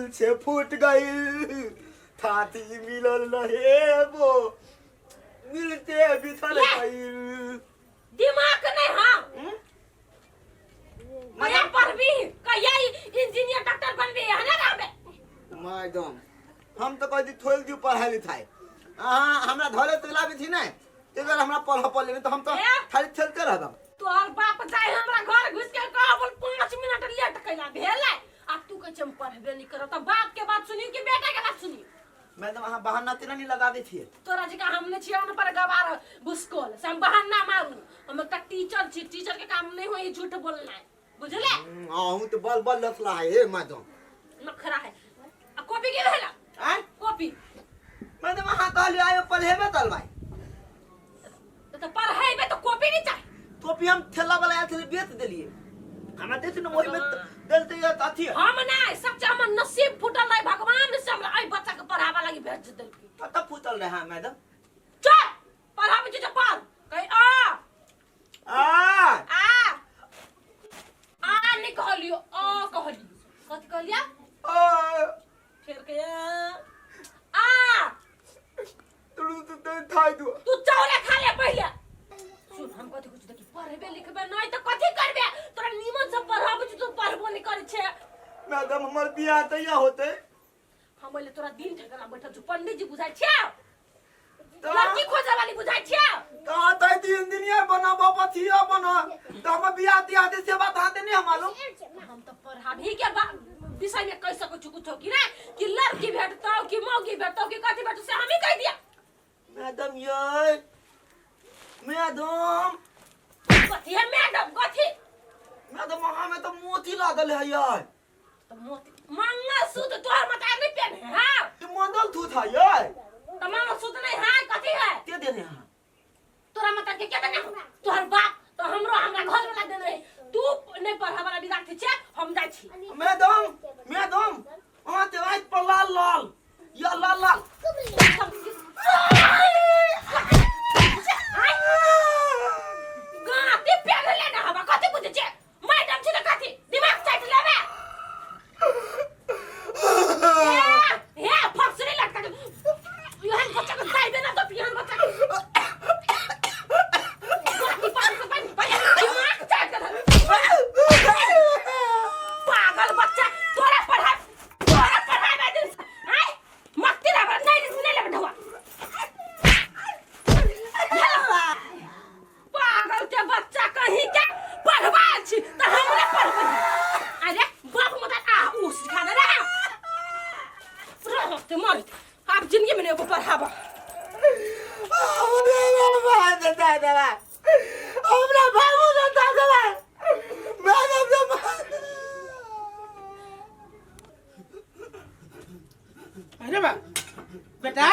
दिल से फूट गइल थाती मिलल रहे वो मिलते बिथल गइल। दिमाग नहीं। हाँ, कहिया पढ़बी, कहिया इंजीनियर डॉक्टर बनबी है ना रहबे? मैडम, हम तो कह दी थोड़ दियो पढ़ाई लिखाई। अहाँ हमरा धरे तो लाबी थी नहीं ते दुआरे हमरा पढ़ पढ़ लेने तो हम तो ए? खाली खेलते रहब। तोहर बाप जाय हमरा घर घुस के कह बोल 5 मिनट लेट कैला भेलै आ तू कहै छै हम पढ़बे नहीं करब, तऽ बाप के बात सुनी कि बेटा के बात सुनी? मैडम, अहाँ बहाना तेना नहीं लगा दै छियै। तोरा जकाँ हम नहि छियै अनपढ़ गवार भुसकोल से हम बहाना मारू। हम एकटा टीचर छी, टीचर के काम नहीं होई झूठ बोलनाइ, बुझले? अहूँ तो बल बल लफला है हे मैडम। नखरा है। आ कॉपी के भेला? आँय? कॉपी। मैडम, अहाँ कहलियै आयो पढ़ेबे तलबाई। तऽ पढ़ेबे तऽ कॉपी नहीं चाही? कॉपी हम ठेला वाला आयल छलै, बेच देलियै। हमरा देख ने ओहिमे देलते अथी। हम नहीं, सच्चा हमर नसीब फूटल रहे, भगवान से हमरा एहि बच्चा के पढ़ावा लागी भेज देलकी। कतऽ फूटल रहे मैडम? चल, पढ़ाबै छी तऽ पढ़। कही आ। आ। आ आ नहीं कहलियो, अ कहलियो। कथी कहलिया? आ। फेर के आ। थाई दू। तू चावले खा ले पहिले। सुन, हम कथी कुछ देखी, पढ़बे लिखबे नहीं तऽ कथी करबे? तोरा नीमन से पढ़ाबै छी, तू पढ़बो नहीं करै छे। मैडम, हमर बियाह तैया होते? हम पहिले तोरा दिन ठेकना बैठल छु, पंडित जी बुझाइ छियै, लड़की खोजे वाली बुझाइ छियै। कहाँ तै दिन दुनिया बना बपथिया बना तो हम बियाह तियाह दे से बात हाथे नहीं मालूम। हम तो पढ़ाबी के विषय में कह सकै छु कुछो कि नहीं, कि लड़की भेटतौ कि मौगी भेटतौ कि कथी भेटतौ से हम ही कह दिया। मैडम, ये मैडम। कथी है मैडम, कथी? मैडम, अहाँ में तो मोती लागल है यार। तो मोती मंगलसूत्र तोहर मता नहीं पहने है? हाँ। ये मंगलसूत्र है यार। तो मंगलसूत्र नहीं है, कथी है? के देने हैं? तोरा मता के के देने? तोहर बाप तो हमरो हमरा घर वाला देने है। तू नहीं पढ़ा वाला विद्यार्थी छे, हम जाइ छी। मैडम, मैडम, अहाँ ते आँखि पर लाल लाल या लाल लाल। गाते पहनले ना हवा, कथी बुझै छे? मैडम छी त कथी दिमाग चाटि लेबे? हे हे, फसरी लटका के एहन बच्चा के दाइबे ना तो एहन बच्चा के गाती पानी से पानी पानी दिमाग चाटि के धर। पागल बच्चा, तोरा पढ़ाई तोरा पढ़ाई में दिन आय मस्ती रह नहीं नहीं लेबे ढुआ। पागल के बच्चा कहीं के, पढ़वा छी त हमरे पढ़बै। अरे बाप मत आ उ सिखा दे रे रहते मर आप जिंदगी में नहीं पढ़ाबा। हमरा बाबू दादा देबा मैडम। अरे बा बेटा,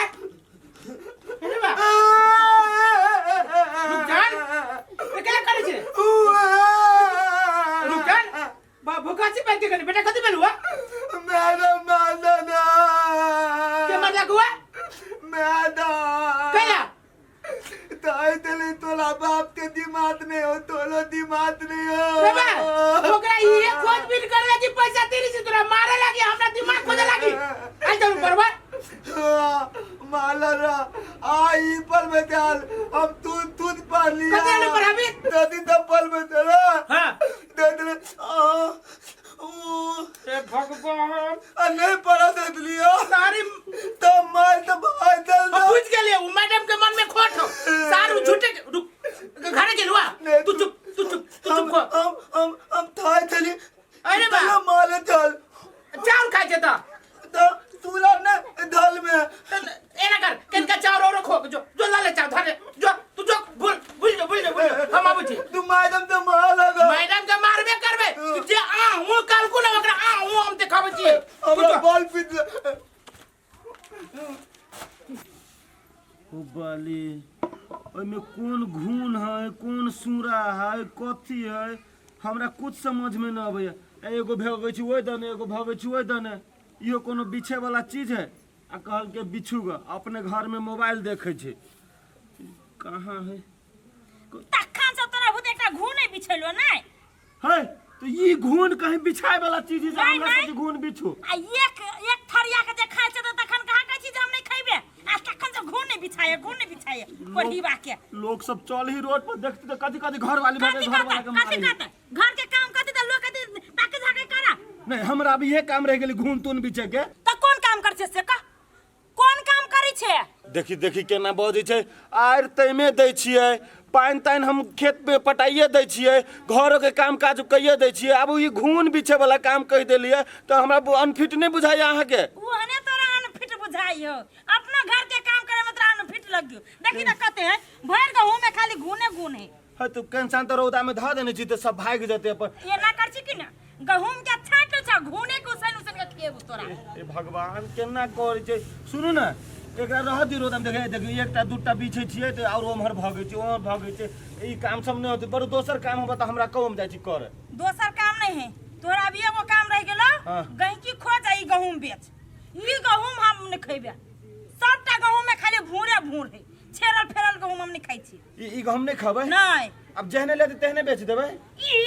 अरे बा रुकजान, ए केला करे छे? रुकजान बा, भूखा छी पाइते कने बेटा, कथि भेल हुआ? Madam, madam. के मारलक हुआ? मैडम। कैला? ताई दिली तोला बाप के दिमाग नहीं हो, तोलो दिमाग नहीं हो। रे बा, ओकरा इहे खोजबीन करे लागी पैसा देली छी, तोरा मारे लागी हमरा दिमाग खोजे लागी आई चलू परवा। माला रा आई पल में चल, हम तू तू पढ़ लिया। कथी आलू पढ़ाबी? दादी तब पल में चला। हाँ। दे आ ऊ हे भगवान। आ नहीं पढ़ा दे लिया। सारी तो मार तो भाई चल। हम बुझ गेलिए, उ मैडम के मन में खोट हो सारू झूठे के। रुक, घरे गेलुआ। नहीं, तू चुप, तू चुप, तू हम चुप हो। हम थाई चली। अरे बा। मारे चल। चाउर खाइ छै त? तो तूला ने धल में। एना कर, कनका चाउर और खो, जो जो ला ले चाउर धरे जो, तू जो भूल भूल जो भूल जो भूल जो, हम आबै छी। तू मैडम तो मार लगा। मैडम के मारबे करबे जे आ हूं काल को ना ओकरा आ हूं हम देखाबै छी। तू हमरा जो। बॉल पीट। ओ बाली, ओहिमे कोन घून है, कोन सूरा है, कथी है, हमरा कुछ समझ में न अबैया। एगो भगै छी ओहि दने, एगो भगै छी ओहि दने। इहो कोनो बिछे वाला चीज है? आ कहल के बिछू ग, अपने घर में मोबाइल देखै छै। कहाँ है? तखन से तोरा बुते एकटा घू नहि बिछेलो नहि। है तो ई घून कहीं बिछाए वाला चीज है जे नहीं, हमरा नहीं। से घून बिछू। आ एक एक थरिया के जे खाइ छै तऽ तखन कहाँ कहै छी जे हम नहि खैबे आ तखन से घून नहि बिछाए घून नहि बिछाए कोढ़ीबा के। लोग सब चल ही रोड पर देखते तो कथी कथी घर वाली कथी घर वाला कहतै के कथी मारी। कहतै घर के काम कहतै तऽ लोग कहतै ताके झाके करा। नहीं हमरा अभी ये काम रह गेलै घून तून बिछे के। तऽ कोन काम करै छै से कह कोन काम करै छै? देखी देखी केना बजै छै। आरि तैमे दै छियै पानि तानि हम खेत पे पटाइए दै छियै घरोके काम काज कैये दै छियै। आब ई घून बिछे वाला काम कहि देलियै तऽ हमरा अनफिट नहि बुझाइया अहाँके। ओहने तोरा अनफिट बुझाइ हो अपना घर के काम करे में तोरा अनफिट लगियो। देखी ना कते है भरि गहूं में खाली घूने घून है। है तो कंसान तऽ रौदा में धऽ देने छी तऽ सब भागि जेतै अपन। एना कर छी कि ना गहूम के छाँट छा घूने के उसन उसन के खिएबू तोरा। ए भगवान केना करै छै। सुनू ने एकरा रह दियौ रौदामे। देखै देखियौ एकटा दूटा बिछै छियै तऽ आओर ओम्हर भगै छै ओम्हर भगै छै। ई काम सब नहि होतै बड़ दोसर काम हम तऽ हमरा कहू हम जाइ छी करे। दोसर काम नहीं है तोरा अभी एगो काम रह गेलो। हाँ। गहिकी खोज आ ई गहूम बेच। ई गहूम हम नहीं खैबे सबटा गहूम में खाली भूरे भूर है छेरल फेरल गहूम हम नहीं खाइ छी। ई गहूम नहि खबै? नहीं। अब जेहने लेतै तेहने बेच देबै। ई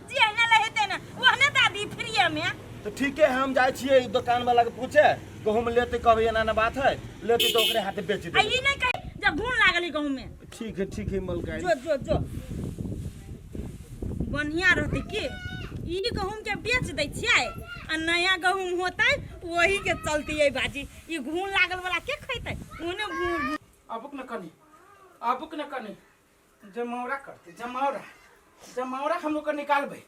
जेहने लेतै ने ओहने दादी फ्रीए में। तो ठीक है हम जाइ छियै दोकान वाला के पूछे गहूम लेतै कहबै एना एना बात है लेतै तऽ ओकरे हाथे बेच आ देबै। ई नहीं कही जे घून लागल ई गहूम में। ठीक है मलकाइन। जो जो जो बढ़िया रहतै की ई गहूम के बेच दै छियै आ नया गहूम होतै वही के चलते ये बाजी। ई घून लागल वाला के खैतै ओने घून। अबुक न कनी अबुक न कनी जमौरा करते जमौरा जमौरा हम लोग के निकालबै।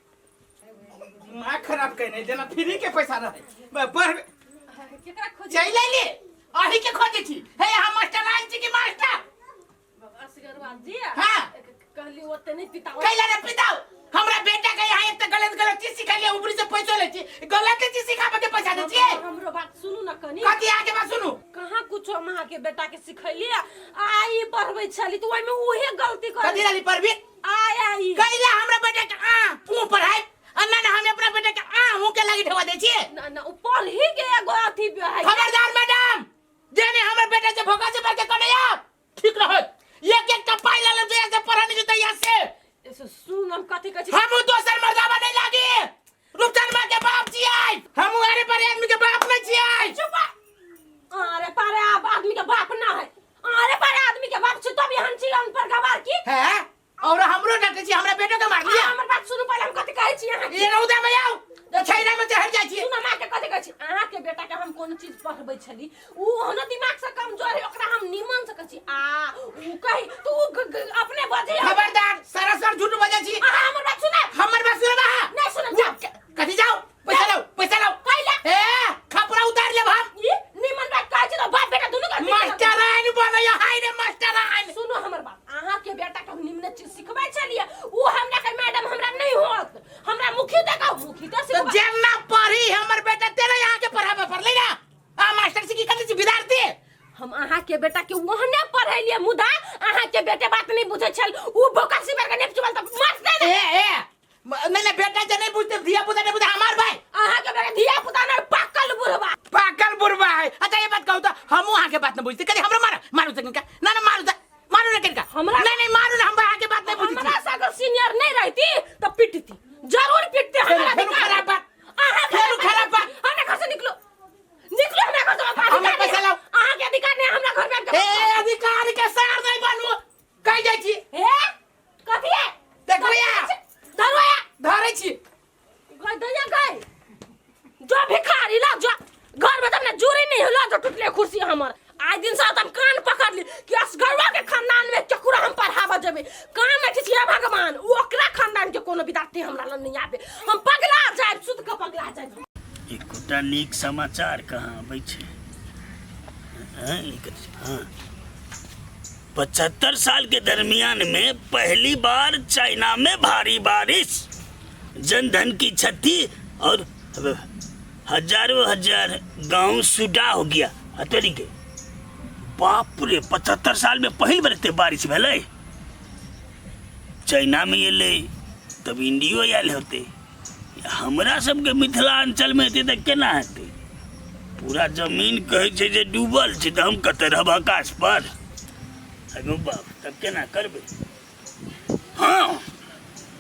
दिमाग खराब कइने जेना फ्री के पैसा रहे पढ़ केकरा खोज चलि अयली अही के खोजै छी। हे हम मास्टर आयल छी कि मास्टर असगरवा जी। हाँ। कहली ओते नहीं पिताओ। कैला ने पिताओ हमरा बेटा के यहाँ एक त गलत गलत चीज सिखलिए ऊपरी से पैसो लै छी गलत चीज सिखाबे के पैसा दै छियै। हमरो बात सुनू ना कनी। कथी अहाँ के बात सुनू? कहाँ कुछो हम अहाँ के बेटा के सिखलिए आ ई पढ़बै छली तऽ ओहिमे उहे गलती कर कथी रहली पढ़बी? आय आई कैला हमरा बेटा के आ पू पढ़ाई आ ना ना हम अपना बेटा के आ हूं के लागी ढवा दै छियै। ना ना उ पढ़ी के एगो अथी है। खबरदार मैडम जेने हमर बेटा से भोगा से बढ़ के कने आप ठीक रहत। एक एक टा पाई लऽ लेब जे से पढ़ा नहीं जेतै यहाँ से। ऐसे सुन हम कथी कहै छी। हम दोसर मर्दाबा नहीं लागी रूपचंद माँ के बाप छियै हम अरे पर आदमी के बाप नहीं छियै। चुप अरे पारे आप आदमी के बाप ना है अरे पारे आदमी के बाप छी तब एहन छी अनपढ़ गवार की है और हमरो डांटे छी हमरा बेटो के मार दिया। हमर बात सुनू पहिले हम कथी कहै छी अहाँ के। ये रौदा में आउ तो छैरा में चढ़ जाइ छी। सुन हम अहाँके कथी कहै छी अहाँ के बेटा के हम कोनो चीज पढ़बै छली उ ओहनो दिमाग से कमजोर है ओकरा हम निमन से कहै छी आ उ कही तो उ अपने बजै। खबरदार सरासर झूठ बजै छी। अहाँ हमर बात सुना। हमर बात सुनबा अहाँ? नहीं सुनब, जाउ। कथी जाउ? पैसा लाउ पैसा लाउ। कैला? ए खपरा उतार लेब हम। ई निमन बात कहै छी त बाप बेटा दुनू के मास्टर आइन बनैया हाय रे मास्टर आइन। सुनो हमर बात अहाँ के बेटा के हम निमन चीज सिखबै छलियै उ हमरा के मैडम हमरा नहीं होत हमरा मुखी देखाउ मुखी तो तो सिखबै। जेना पढ़ी हमर बेटा तेना यहाँ के पढ़ाबे पड़लै ना। आ मास्टर से की करै छी विद्यार्थी? हम अहाँ के बेटा के ओहने पढ़ेलियै मुदा अहाँ के बेटे बात नहीं बुझै छल उ बोकासी बार के नेप चुबल त मारते ने। ए ए नहीं नहीं बेटा जे नहीं बुझते धिया पुता नहीं बुझते हमार भाई। अहाँ के बेटा धिया पुता नहीं पाकल बुढ़वा। पाकल बुढ़वा है। अच्छा ये बात कहू तो हमहू अहाँ के बात नहीं बुझते कभी हमरो मारो मारू से किनका ना ना मारू मारू ना किनका हमरा नहीं नहीं मारू ना हम अहाँ के बात नहीं बुझते। हमरा से अगर सीनियर नहीं रहती तो पिटती जरूर पिटती। हमरा फेरू अधिकार खराब बात। अहाँ फेरू खराब बात। हमरा घर से निकलो निकलो हमरा घर से। हमर पैसा लाउ। अहाँ के अधिकार नहीं हमरा घर में आबि के ए अधिकार के सार नहीं बनू कहि जाइ छी। ए कथी है? देखो या। धरो या। धरै छी। गई दैया गई जो भिखारी ला जो घर में तुमने जूरी नहीं होला जो टूटले कुर्सी हमर। आज दिन से हम कान पकड़ ली कि असगरवा के खानदान में केकरो हम पढ़ाबऽ जेबै कान में खिचिया भगवान ओकरा खानदान के कोनो विद्यार्थी हमरा लग नहीं आबे हम पगला जायब सुत के पगला जायब। एकोटा नीक समाचार कहाँ अबै छै? हाँ, हाँ। 75 साल के दरमियान में पहली बार चाइना में भारी बारिश, जनधन की क्षति और हजारों हजार गांव सुडा हो गया। हतरी के बाप रे, 75 साल में पहिल बार एते बारिश भेलै। चाइना में एलै तब इंडियो आयल होते। हमरा सबके मिथिलांचल में हेतै तऽ केना हेतै? पूरा जमीन कहै छै जे डूबल छै तऽ हम कतऽ रहब आकाश पर? अगो बाप, तब केना करबै? हाँ,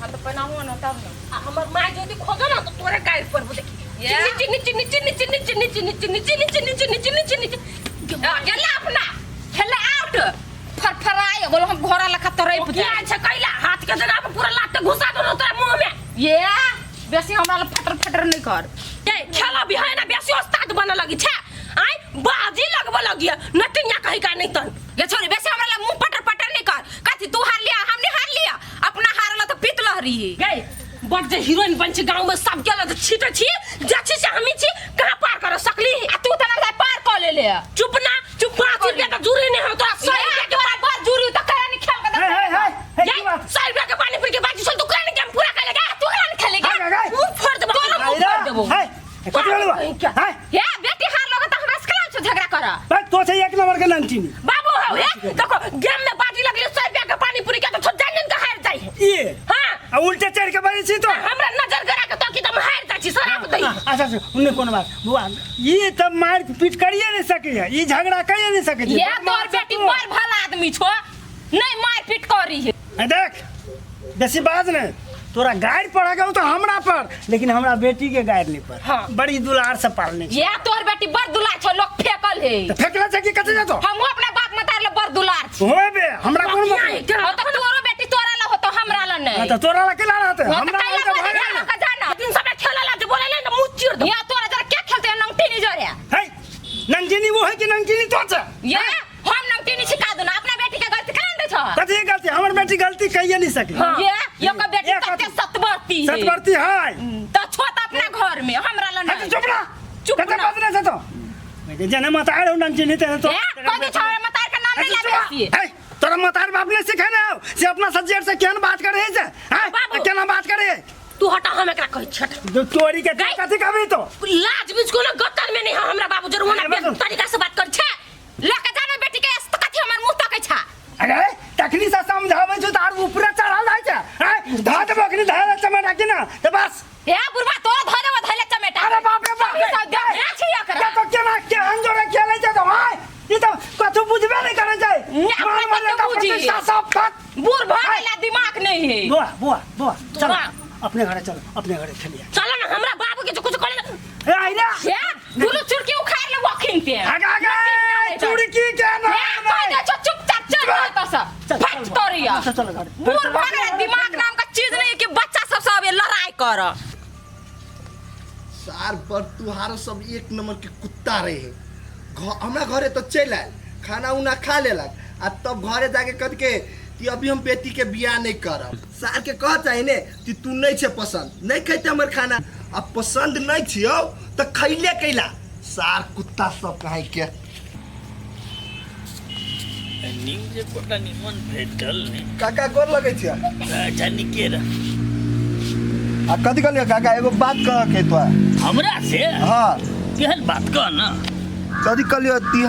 हाँ तो पहनाहू ना तब ना। आ हमर माय जदि खोजो ना तो तोरे गाइड पर देखी। ये? चिन्नी चिन्नी चिन्नी चिन्नी चिन्नी चिन्नी चिन्नी चिन्नी चिन्नी चिन्नी चिन्नी चिन्नी चिन्नी। गेला अपना खेले आउट फरफराय बोलो हम घोड़ा लखा तोरे किया छै कैला हाथ के जना पूरा लात घुसा दो तोरा मुंह में। ये बेसी हमरा ला फटर फटर नहीं कर। ए खेला भी है ना बेसी उस्ताद बने लगी छे। आय बाजी लगबे लगी नटिया कही का नहीं तन। ये छोरी बेसी हमरा ला मुंह पटर पटर नहीं कर। कथी तू हार लिया हमने हार लिया अपना हारला तो पीत लहरी है। गई बड़ जे हीरोइन बन छी गांव में सब के लग छीटे छी जा छी से हमी छी कहां पार कर सकली। आ तू त ना पार कर ले ले। चुप ना चुप 5 रुपया का जूरी नहीं हो तोरा 100 रुपया के तोरा बड़ जूरी तो करा नहीं खेल के हे हे हे हे की बात 100 रुपया के पानी पूरी के बाजी चल तू करा नहीं के पूरा कर लेगा तू करा नहीं खेलेगा हे, हे। मुंह फोड़ देबो तोरा मुंह फोड़ देबो। हे कथी भेलौ हे हे बेटी हार लोगे त हमरा से केना से झगड़ा कर। भाई तो छै एक नंबर के नंटीनी बाबू हो हे देखो गेम में बाजी लगली 100 रुपया के पानी पूरी के तो छोड़ जान के हार जाई है। ये हां आ उल्टे चढ़ के बजै छी तो हमरा नजर गरा के तो की तुम हार जाई छी शराब दई। अच्छा अच्छा उन्ने कोनो बात बुआ ये त मार पीट करिए नहीं सकै है ई झगड़ा करिए नहीं सकै छै। ये तोर बेटी बड़ भला आदमी छो नहीं मार पीट करी है। ए देख बेसी बाज नहीं तोरा गाड़ पड़ गयो तो हमरा पर लेकिन हमरा बेटी के गाड़ नहीं पर। हाँ। बड़ी दुलार से पालने ये तोर बेटी बड़ दुलार छो लोग फेकल है तो फेकला छै कि कथी जातो हम अपना बाप मतार ले बड़ दुलार छी। होए बे हमरा कोन मतलब हो तो तोरो बेटी तोरा ला होतो हमरा ला नहीं। हां तो तोरा ला केला रहते हाँ, तो हमरा कैला ला तो बोले भागे जाना ना। का जाना। दिन सब खेला ला जे बोले ले ना मुंह चीर दो। ये तोरा जरा क्या खेलते हैं नंगटी नहीं जोरे। हे नंगटीनी वो है कि नंगटीनी तो छै ये हम नंगटी नहीं सिखा दो ना अपना बेटी के गलती केना दे छो। कथी गलती हमर बेटी गलती कहिए नहीं सकी। ये ये का बेटी ये कते कथी? सतबरती है। सतबरती है तो छोट अपना घर में हमरा ला हट नहीं। चुप ना चुप कते ना। बात नहीं छै तो जेना मतार हो नंगटीनी ते तो ए कथी छो मतार के नाम नहीं लाबे छी। हे तोरा मतार बाप ने सिखे ना से अपना सज्जर से केहन बात करे है से हैं बाबू। केना बात करे है तू हटा हम एकरा कहै छट जो चोरी के गई। कथी कहबी तो लाज बीच कोनो गत्तर में नहीं है हमरा बाबू जरूर ना अरे बाबू। तरीका से बात कर छे। लके जाना बेटी के तो कथी हमर मुंह तकै छा। अरे तखनी से समझाबै छु त आर ऊपर चढ़ल जाइ छै हैं धा देबो अखनी धारे चमेटा की ना त बस। ए बुढ़वा तोरा धरे वो धैले चमेटा। अरे बाप रे बाप सब देख छी एकरा। के तो केना केहन जोरे खेलै छै तो हाय ई त कथु बुझबे नहीं करै छै। ना, मान कथु मर्यादा बुझी। प्रतिष्ठा सब खत बूढ़ भ गेला दिमाग नहीं है। बुआ बुआ बुआ चल तोरा- अपने घरे चल अपने घरे खेलिए चलो ना हमरा बाबू के जो कुछ करे ए आई रे हे दुनु चुरकी उखाड़ ले वखिन पे। आगे आगे चुड़की के ना हे कह दे छो चुपचाप चल तो सब फट तोरिया। चल चल घरे बूढ़ भ गेला दिमाग नाम का चीज नहीं है कि बच्चा सब सब लड़ाई कर। सार पर तुहारो सब एक नंबर के कुत्ता रहे हमरा घरे तो चलि आयल खाना उना खा लेलक आ तब घरे जाके कह के कि अभी हम बेटी के बियाह नहीं करब। सार के कह चाही ने कि तू नहीं छे पसंद नहीं खैते हमर खाना आ पसंद नहीं छियौ तो खैले कैला सार कुत्ता सब कहे के। न्यूज एकोटा निमन भेटल ने। काका गोर लगै छियै। अच्छा निके रह। आ कथी कहलियै काका एगो बात कह के तोरा हमरा से? हाँ केहन बात कह ना। कथी कहलियै ती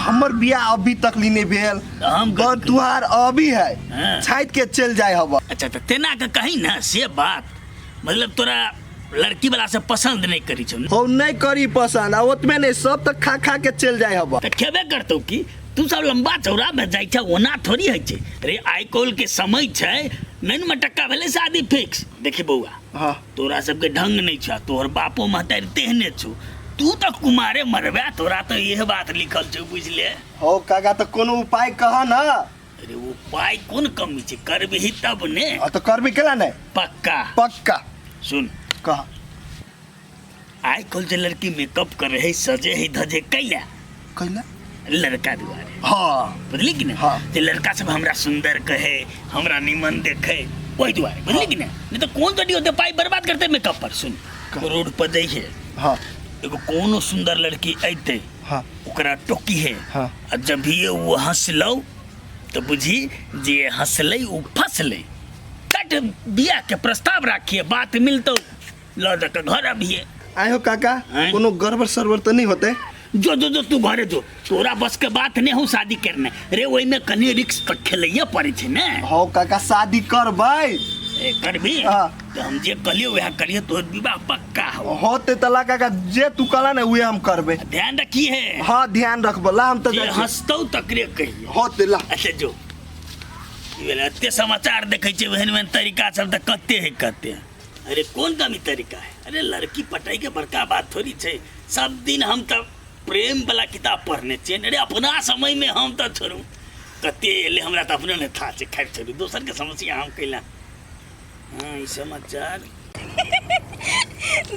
हमर बियाह अभी तक ली नहीं भेल हम पर तुहार अभी है हाँ। छाइत के चल जाय हब। अच्छा तो तेना के कही ना से बात मतलब तोरा लड़की वाला से पसंद नहीं करी छौ। हो नहीं करी पसंद आ ओतबे नहीं सब तक खा खा के चल जाय हब। तो खेबे करतौ की तू सब लंबा चौड़ा में जाइ छ ओना थोड़ी होइ छै। रे आइ काल्हि के समय छै नैन मटक्का भेलै शादी फिक्स। देखी बौआ हाँ तोरा सबके ढंग नहीं छ तोहर बापो महतारी तेहने छौ तू तो कुमारे मरबे तोरा तो यह बात लिखल छौ बुझले। हो काका तो कोनो उपाय कह ना। अरे उपाय कोन कमी छै करबिही तब ने। आ तो करबी केला नहीं पक्का पक्का। सुन कह आइ काल्हि जे लड़की मेकअप करे है सजे है धजे कैला कैला लड़का दुआरे। हाँ बुझली कि नहीं? हाँ। जे लड़का सब हमरा सुंदर कहे हमरा निमन देखे वही दुआरे बुझली कि नहीं? नहीं तो कौन तो ओते पाई बर्बाद करते मेकअप पर। सुन रोड पर जाइ है हाँ एगो कोनो सुंदर लड़की अयते हाँ ओकरा टोकी है हाँ। आ जब भी वो हंसलौ तो बुझी जे हंसलै वो फंसलै कट बियाह के प्रस्ताव राखिए बात मिलतौ ल दऽ के घर अबिहे। आइ हो काका आँय? कोनो गड़बड़ सड़बड़ तो नहीं होते? जो जो जो तू घरे जो तोरा बस के बात नहीं हो शादी करने रे ओहि में कनी रिक्स तऽ खेलैये पड़ै छै ने। हो काका शादी करबै। ए, करबी हाँ। तो हम जे कहलियो वएह करियो तोहर विवाह पक्का हो। होते तला काका जे तू कहला ने उहे हम करबै। ध्यान रखिए। हाँ ध्यान रखबो ला हम तो जे जाइ छी। हंसतौ तकरे कहियो। होते ला। अच्छा जो की भेलै एते समाचार देखै छियै ओहन ओहन तरीका सब तऽ कते है कते। अरे कोन कमी तरीका है? अरे लड़की पटाई के बड़का बात थोड़ी छै। सब दिन हम तऽ प्रेम वाला किताब पढ़ने छियै। अरे अपना समय में हम तऽ छोड़ू कते एलै, हमरा तऽ अपने नहि था छै। खैर छोड़ू, दोसर के समस्या हम कैला। हाँ ई समाचार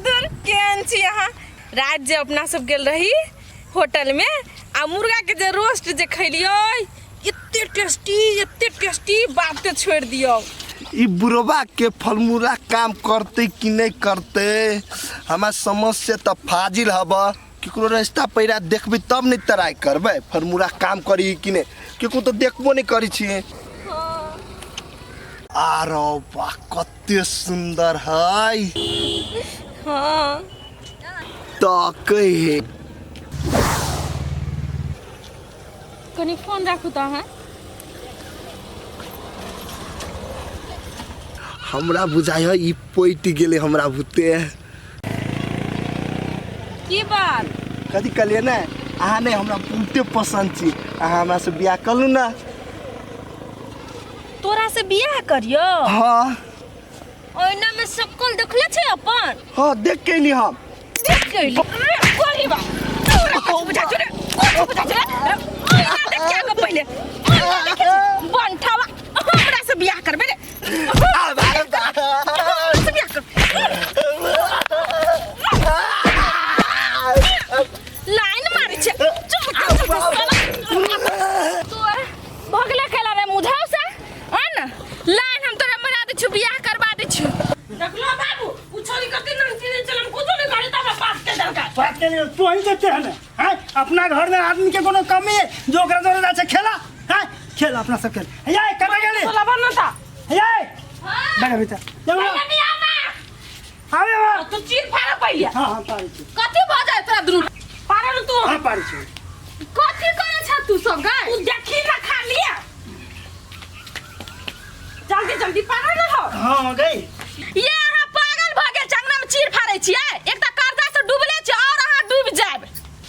दूर केहन छी अहाँ? राति जे अपना सब गेल रही होटल में आ मुर्गा के जे रोस्ट जे खैलियै, एते टेस्टी एते टेस्टी, बाते छोड़ि दियौ। ई बुढ़वा के फलमूला काम करते कि नहीं करते हमार समझ से तो फाजिल हब। केकरो रास्ता पैरा देखबे तब नहीं ट्राई करबे फलमूला काम करी कि नहीं, केकरो तो देखबो नहीं करी छियै। आरो वाह कते सुंदर है। हाँ तकै है। कनी फोन राखू तऽ अहाँ। हमरा बुझाइ है ई पटि गेलै हमरा भूते। की बात? कथी कहलियै ने अहाँ? नहि हमरा बहुते पसन्द छी, अहाँ हमरा से बियाह कर लू ना। तोरा से बियाह करियो? हाँ। ओहिना में शकल देखले छै अपन? हाँ देख के एली हम। देख के एली? रे कोरी बा, तोरा कथी बुझाइ छौ रे? कथी बुझाइ छौ रे? ओहिना देख के आगे पहिले ओहिना देखे छै बनठावा, हमरा से बियाह करबे रे? हमरा से बियाह कर, लाइन मारै छै। चुप चुप चुप साला। तू भगले खेला रे मुझाव से आ न लाइन हम तोरा मना दै छु, बियाह करबा दै छु। देखलो बाबू, उ छोरी कते नंगी नहीं चलम, कुछो नहीं करे तब बात के दरकार बात के लिए तू ही देते हैं ना हैं? अपना घर में आदमी के कोनो कमी है जो ओकरा जोरे जा छै खेला हैं? खेल अपना सब खेल। ये कतऽ गेली? बोला बन था। ये बैठ भीतर जाओ। पहिले बियाह में आवे बा। तू चीर फाड़ पहिले। हां हां पारी छी। कथी भऽ जाय तोरा दुनू? पारे न तू। हां पारी छी। कथी करे छ तू सब गै? तू देखी ना खाली, जल्दी जल्दी पारे न हो। हां गई। ये अहाँ पागल भऽ गेल छी, अंगना में चीर फाड़ै छियै? एक तऽ कर्जा से डूबले छी और अहाँ डूबि जायब।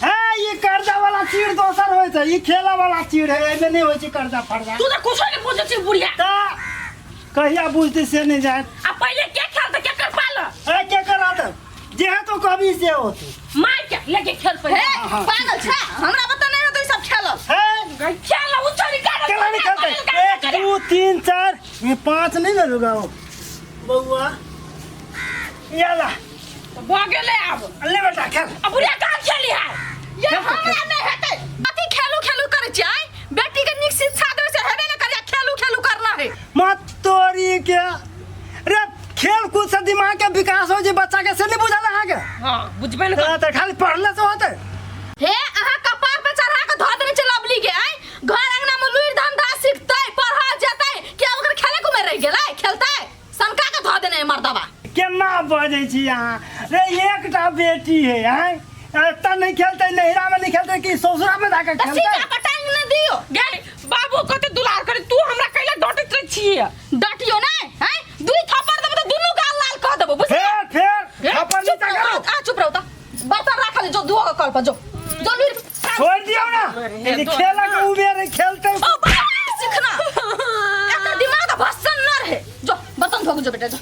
है ये कर्जा वाला चीर दोसर होय छै, ई खेला वाला चीर है, एमे नहीं होय छै कर्जा फर्जा। तू तो कुछो नहीं बुझै छी बुढ़िया। त कहिया बुझते से नहीं जाए। आ पहिले के खेलते, के कर पाल? ए के करत जे है तो कभी से होते मार के लेके खेल पहिले। हे पागल छ, हमरा बता नहीं रहतो ई सब खेलल। है खेल उ छोरी का केला नहीं खेलते? 1 2 3 4 ये 5 नहीं लगेगा वो बउआ याला भऽ गेलै आब। ले बेटा खेल। आ बुढ़िया कहाँ खेली है? ये हमरा नहीं हेतै। अथी खेलू खेलू करै छियै, बेटी के नीक शिक्षा देबै से हेबे ने करिया, खेलू खेलू करना है। मत तोरी के रे, खेल कूद से दिमाग के विकास हो जे बच्चा के, से नहीं बुझल अहाँ के? हां बुझबे ने। तो खाली पढ़ले से होते? हे अहाँ कपार पे चढ़ा के धऽ देने छै लवली के। आय घर अंगना में लुरि धंधा सिखतै, पढ़ा जेतै कि आब ओकर खेले कुमे रहि गेलै? खेलतै सनका के धऽ देने है मर्दबा। केना बजै छी अहाँ रे? एकटा बेटी है आँय, एतऽ नहीं खेलतै, नैहरा में नहीं खेलतै कि ससुरा में जाके तऽ खेलतै? सीता पर टांग ने दियो। गे बाबू कते दुलार करे, तू हमरा कैला डांटैत रहै छियै? डटियो नै हैं, दुई थप्पड़ देबो तऽ दुनू गाल लाल कऽ देबो, बुझलियै? फेर फेर थप्पड़ चुप नीचा रहो, करू। आ चुप रहो तऽ बर्तन राखल जो धो के कल पर जो जो लुरि छोड़ दियौ ना, यदि खेलक उबेर है, खेलतै। ओ बाबा सीखना, एकर दिमाग तऽ भस्सन न रहे। जो बर्तन धो के जो बेटा, जो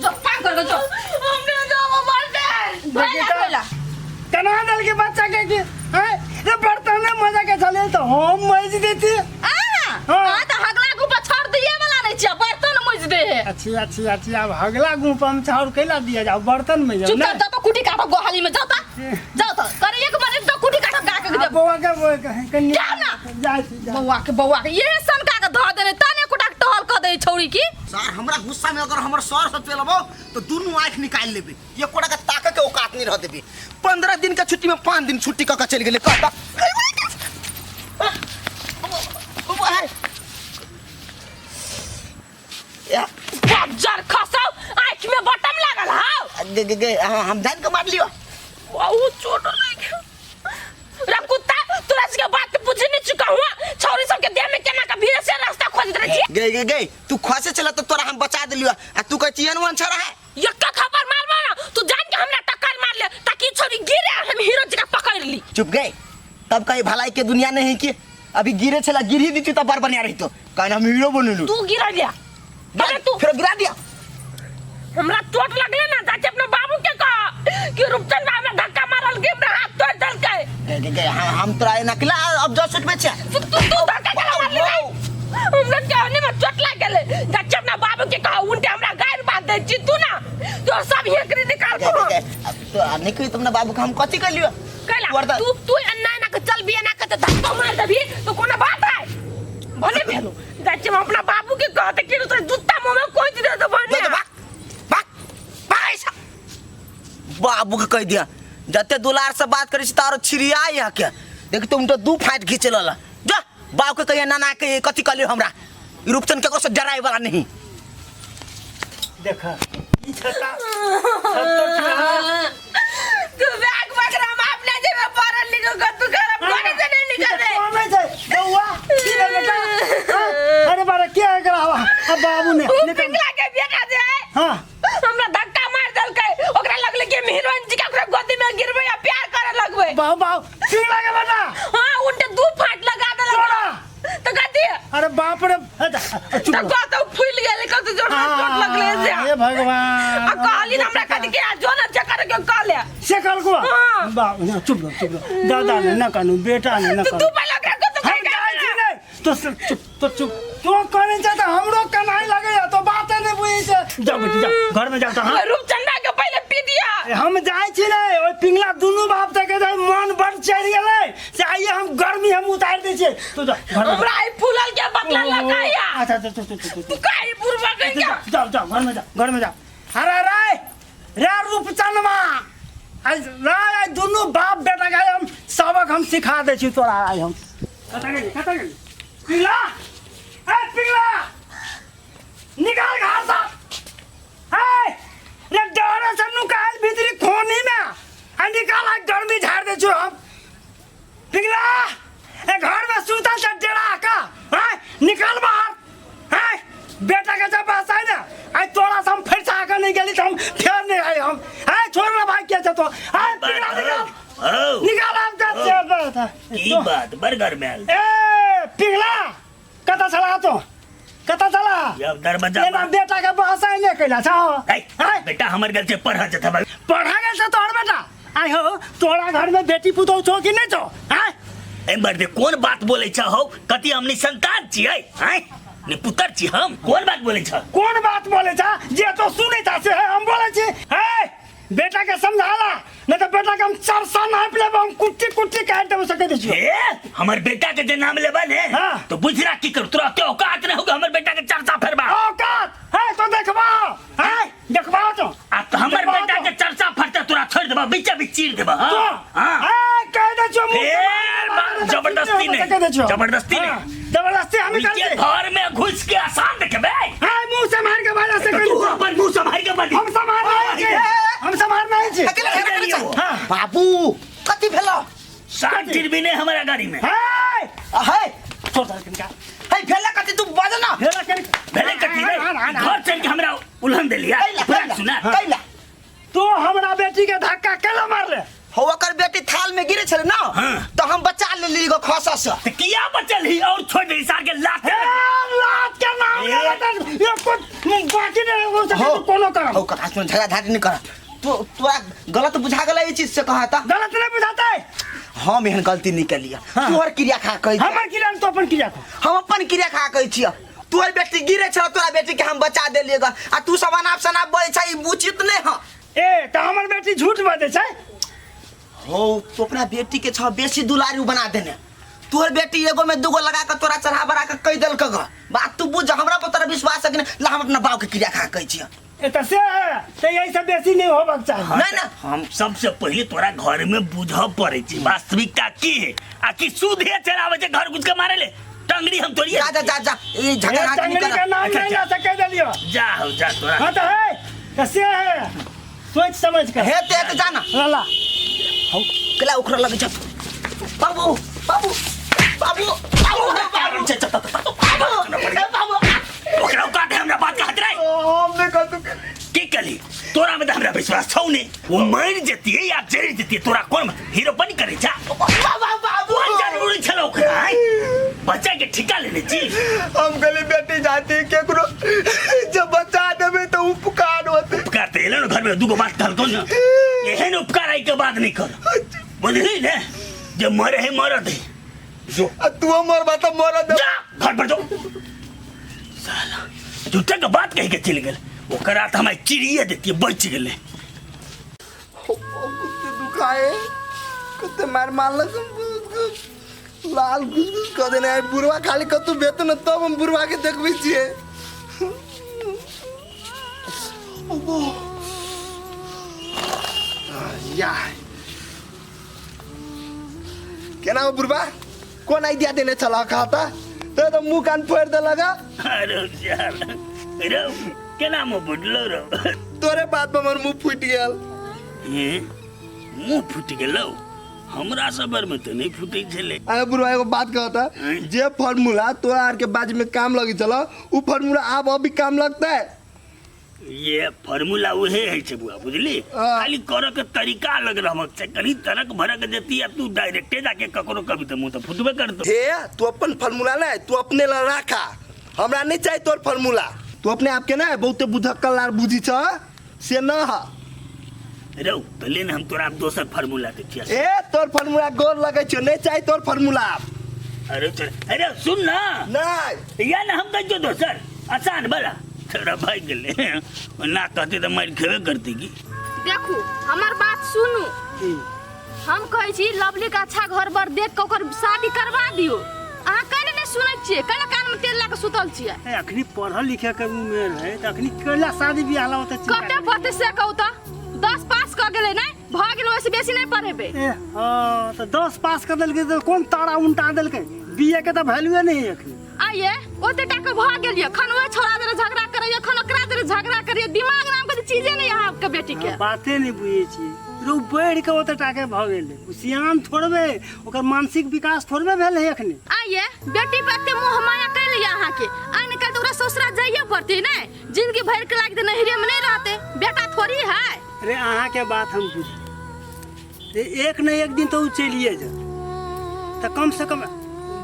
जो काम कर जो। हमने जाबो बर्तन धोइला धोइला। केना देलकै बच्चा के कि हैं रे बर्तन में मजा के चले तो हम मज देती। आ हाँ। आ तऽ हगला गुपा छोड़ दिए वाला नहीं छियै, बर्तन मज दे है। अच्छी अच्छी अच्छी, अब हगला गुपा में चाउर कैला दिया जाओ, बर्तन में जाओ चुप ना। जा तो कुटी काटो गोहाली में, जाओ ता जाओ तो करे एक बार एक कुटी काटो गा के देब। बौआ के बौआ के कन्या जा ना। जा छी, जा। बौआ के बौआ के ये सनका के धऽ देने तने कुटा के टहल कऽ दे छौरी की। सर हमरा गुस्सा में अगर हमर सर से चलबो तो दुनू आँख निकाल लेबे, एकोटा के ताके के औकात नहीं रह देबे। 15 दिन के छुट्टी में 5 दिन छुट्टी कऽ के चलि गेलै कहता। बज्जर खसौ, आँख में बटम लागल हौ। गे गे गे हम जान के मार लियो। बहुत चोट लागि रे कुत्ता, तोरा सबके बात के बुझि नहीं चुका हुआ। छौरी सबके देह में केना के भीड़ से रास्ता खोजैत रहै छी। गे गे गे तू खसे चला तो तोरा हम बचा देलियो आ तू कहै छी एहन ओहन छड़ा है। एक खबर मारबो ना तू जान के हमरा टक्कर मार ले ताकि छौरी गिरे हम हीरो जका पकड़ ली। चुप गए तब कहीं भलाई के दुनिया नहीं कि अभी गिरे छला गिरी दी तो बड़ बढ़िया रहितो काहे हम हीरो बनलू। तू गिरा दिया अरे तू फिर गिरा दिया। हमरा चोट लगले ना जाके अपने बाबू के कह कि रूपचंद हमरा धक्का मारल के हमरा हाथ तोड़ देलकै। गे गे गे हम तोरा एना केला अब जस सुट में छे। तू तू तू धक्का केला मारली रे? हमरा केहनी में चोट लाग गेलै, जाके अपना बाबू के कह उनटे हमरा गारि बात दै छी तू ना तो सब हेकरी निकाल गे, को। गे, गे, तो नहीं कही तुमने बाबू के हम कथी कहलियो? कैला तोर तू तू अन्ना ना के चल भी एना के त धक्का मार देबी तो कोनो बात है भने भेलो। जाके हम अपना बाबू के कहते कि तोरा जूता मुंह में कोच दे दे भने। दे भाग भाग भाग ऐसा। बाबू के कह दिया जते दुलार से बात करी तारो छिरिया यहाँ के देख तुम तो दू फाट घींच लल जा बाबू के कहिया नाना के कथी कहलियो हमरा ई रूपचंद के से डराए वाला नहीं। देखा ई छता छतो छा तू बैग बकरा हम अपने जेबे पढ़ल लिखल के तू घर कोने से नहीं निकल रे। कौन है बउआ की भेल बेटा? हाँ? अरे बारे के एकरा हवा अब बाबू ने तू निकल। पिघला के बेटा जे है हाँ हमरा धक्का मार देलकै, ओकरा लगलै कि हम हीरोइन जी के ओकरा गोदी में गिरबै आ प्यार करे लगबै। बाबू बाबू पिघला के बेटा हाँ उनटे दू फाट लगा देलक तोरा? तो कथी अरे बाप रे चुप तो रहो। कतौ फूलि गेलै कतौ जोर चोट लगलै से। हे भगवान आ कहली हमरा कथी के जो ना चक्कर के कहले से कहलको? हाँ। बाप ना चुप रहो चुप रहो दादा ने ना कानू बेटा ने ना तो कानू तू पहले ओकरा कतौ हम जाइ छी नहीं तो चुप तो चुप तो कहने छै तऽ हमरो कनाई लगैया तो बाते नहीं बुझै छै। जाओ बेटी जाओ घर में जाओ तो हाँ रूपचंदा के पहले पी दिया। हम जाइ छी रे ओइ पिंगला दुनू बाप तक के मन बड़ चढ़ि गेलै से आइए हम गर्मी हम उतारि दै छियै तू जा घर में हमरा ई फूलल के बदला लगाया। अच्छा अच्छा चुप चुप चुप तू काहे बुढ़वा के जाओ जाओ जाओ घर में जाओ घर में जाओ। अरे रे रे रूपचंदमा आइ रे आइ दुनू बाप बेटा के हम सबक हम सिखा दै छी तोरा आइ हम। कतऽ गेली कतऽ गेली पिंगला ए पिंगला निकाल घर से ए रे डरे से नुकायल भीतरी खोनी में आ निकाल आ गर्मी झाड़ दै छी हम। पिंगला ए घर में सुतल छ डेरा का हैं निकाल बाहर हैं बेटा के जब बस आइ ना आइ तोरा से हम फरिसा के नहीं गेली त हम फेर नहीं आइ हम हैं छोड़ ना भाई के छ तो हैं पिंगला निकाल निकाल हम जा की बात बड़ घर में आयल। ए पिंगला कता छला तो कता छला जब दरवाजा एना बेटा के बहसाइ ने कैला छ ए, बेटा हमर गल से पढ़ा जता भाई पढ़ा गेल छ तोहर बेटा आइ हो तोरा घर में बेटी पुतोह छौ कि नहीं छौ हैं? ए मर्दे कोन बात बोलै छ हौ कति हमनी संतान छियै हैं ने पुत्र छी हम कोन बात बोलै छ? कोन बात बोलै छ जे तो सुनै छ से हम बोलै छी। हे बेटा के समझाला नहीं तो बेटा के हम चरसा नाप लेब हम कुट्टी कुट्टी काट देब सकै दै छियौ। ए हमर बेटा के जे नाम लेबा ने हाँ। तो बुझ रा की करू तोरा के औकात नहीं होगा हमर बेटा के चर्चा फेरबा। औकात है तो देखबा है देखबा तो आ तो हमर देखबा बेटा तो। के चर्चा फरता तोरा छोड़ देबा बीचे बीच चीर देबा। तो हाँ ए कह दे छियौ मुंह से फेर मार बात जबरदस्ती नहीं, कह दे छियौ। जबरदस्ती नहीं। हाँ, जबरदस्ती हम उनके करते घर में घुस के आसान देखबे। हां मुंह से मार के बाजा से तो कह तू अपन मुंह से मार के बदी। हम समार नहीं छी हम समार नहीं छी। अकेले अकेले अकेले हाँ। बाबू कथी भेलो? सात टिरबी नहीं हमारा गाड़ी में। हे हे छोड़ दे कनिका हे भेला कथी तू बाज ना भेला कनिका भेले कथी रे घर चल के हमरा उल्हन देलिया कैला पूरा सुना कैला तू हमरा बेटी के धक्का केला मारले? हो ओकर बेटी थाल में गिरे छले ना हाँ। तो हम बचा लेली गो खसा से। तो किया बचल ही और छोड़ दे सार के लात ए लात के नाम ले त ये कुछ बाकी नहीं हो सके कोनो करम। हो कथा सुन झगड़ा झाड़ी नहीं कर तू तोरा गलत बुझा गेलै ई चीज से कहा ता गलत नहीं बुझाते। हम एहन गलती नहीं केलिया हाँ। तोहर क्रिया खा कहि हमर क्रिया तो अपन क्रिया खा हम अपन क्रिया खा कहै छियै। तोहर बेटी गिरे छल तोरा बेटी के हम बचा देलियै ग आ तू सब अनाप शनाप बोलै छै ई उचित नहीं ह। ए त हमर बेटी झूठ बजै छै। हो तू अपना बेटी के छ बेसी दुलारू बना देने तोहर बेटी एगो में दूगो लगा के तोरा चढ़ा बढ़ा के कहि देलक ग बात तू बुझ हमरा पर तोरा विश्वास है कि नहीं ला हम अपना बाप के क्रिया खा कहै छियै। ए त से है त यही सब बेसी नहीं होबक चाही। नहीं ना हम सबसे पहले तोरा घर में बुझ पड़े छी वास्तविकता की है आ कि सुधे चलावे छै घर घुस के मारे ले टंगड़ी हम तोड़िए। जा जा जा जा ई झगड़ा नहीं टंगड़ी कर के नाम नहीं ला सके देलियो। जा हो जा तोरा। हां त है त से है सोच समझ के हे ते ते जाना ला ला हौ केला उखड़ लगे छ बाबू बाबू बाबू बाबू बाबू बाबू ओकरा औकात है हमरा बात कहत रहे। हम नहीं कर तू की कली तोरा में त हमरा विश्वास छौ ने वो मर जतिए या जर जतिए तोरा कोन हीरो बन करे छा बाबू बाबू कोन जरूरी छल ओकरा? बच्चा के ठिका लेने छी। हम कहली बेटी जाती केकरो जब बचा देबे तो उपकार होते। उपकार तो एलो ने घर में दूगो बात कहलको न, एहन उपकार आई के बात नहीं कर, बुझली ने? जे मरे है मरत है, जो आ तू मरबा तो मरत। जा घर पर जो, साला झूठे के बात कह के चल गेल। ओकरा तो हमारे चिड़िए देती बच गेले। कुत्ते दुखाए, कुत्ते मार मारलक, लाल घुस घुस कऽ देने। आइ बुढ़वा खाली कतौ बेतौ ने तब हम बुढ़वा के देखबै छियै। या केना हो बुढ़वा, कोन आइडिया देने छलह खाता तो तो मुंह कान फोड़ि देलक। अरे यार रे, केना मुंह फुटलो रो? तोरे बात पर हमर मुंह फूटि गेल। हे, मुंह फूटि गेलो? हमरा सबर में तो नहीं फूटे छले। अरे बुढ़वा एगो बात कहता, जे फार्मूला तोरा आर के बाज में काम लगी छल उ फार्मूला आब अभी काम लगता है? ये फार्मूला उहे है छे बुआ, बुझली? खाली करे के तरीका अलग रहमक छै, कनी तरक भरक देती आ तू डायरेक्टे जाके ककरो कभी तो मुंह तो फुटबे करतो। हे तू अपन फार्मूला ना तू अपने ला राखा, हमरा नहीं चाहिए तोर फार्मूला। तू अपने आप के ना बहुते बुधक्कल आर बुझी छ से न ह। रौ तो ले हम तोरा दोसर फार्मूला दे छियै। ए तोर फार्मूला गोर लगै छौ, नहीं चाहिए तोर फार्मूला। अरे चल, अरे सुन ना। नहीं या ना हम कहै दोसर आसान वाला, तोरा भाग गेलै ना कहते तो मारि खेबे करते की। देखू हमर बात सुनू, हम कहै छी लवली के अच्छा घर बर देख के ओकर शादी करवा दियो। अहाँ कैले नहीं सुनै छियै? कैले कान में तेल लगा के सुतल छियै? ए अखनी पढ़ल लिखे के उमेर है त अखनी कैला शादी बियाह ला ओते चिंता कते पढ़ते से कहू त 10 पास क गेलै नै भ गेलै, ओइसे बेसी नहीं पढ़ेबै। ए हां त 10 पास कर देलकै त कोन तारा उनटा देलकै? बीए के त वैल्यूए नहीं है अखनी। आइए ओते टाके भ गेलियै, खन ओइ छोरा जरे झगड़ा करैया, खन ओकरा जरे झगड़ा करैया, दिमाग नाम के चीजे नहीं अहाँ के बेटी के। बाते नहीं बुझै छियै रो, बढ़ि के ओते टाके भ गेलै, ओ सियान थोड़बे, ओकर मानसिक विकास थोड़बे भेल है अखनी। आइए बेटी पर एते मोह माया कैले अहाँ के, आइ निकल तो ओकरा ससुरा जाइए पड़तै नै, जिंदगी भर के लागि तऽ नैहरे में नहीं रहते, बेटा थोड़ी है। अरे अहाँ के बात हम बुझ, एक न एक दिन तो उ चलिए जात, तो कम से कम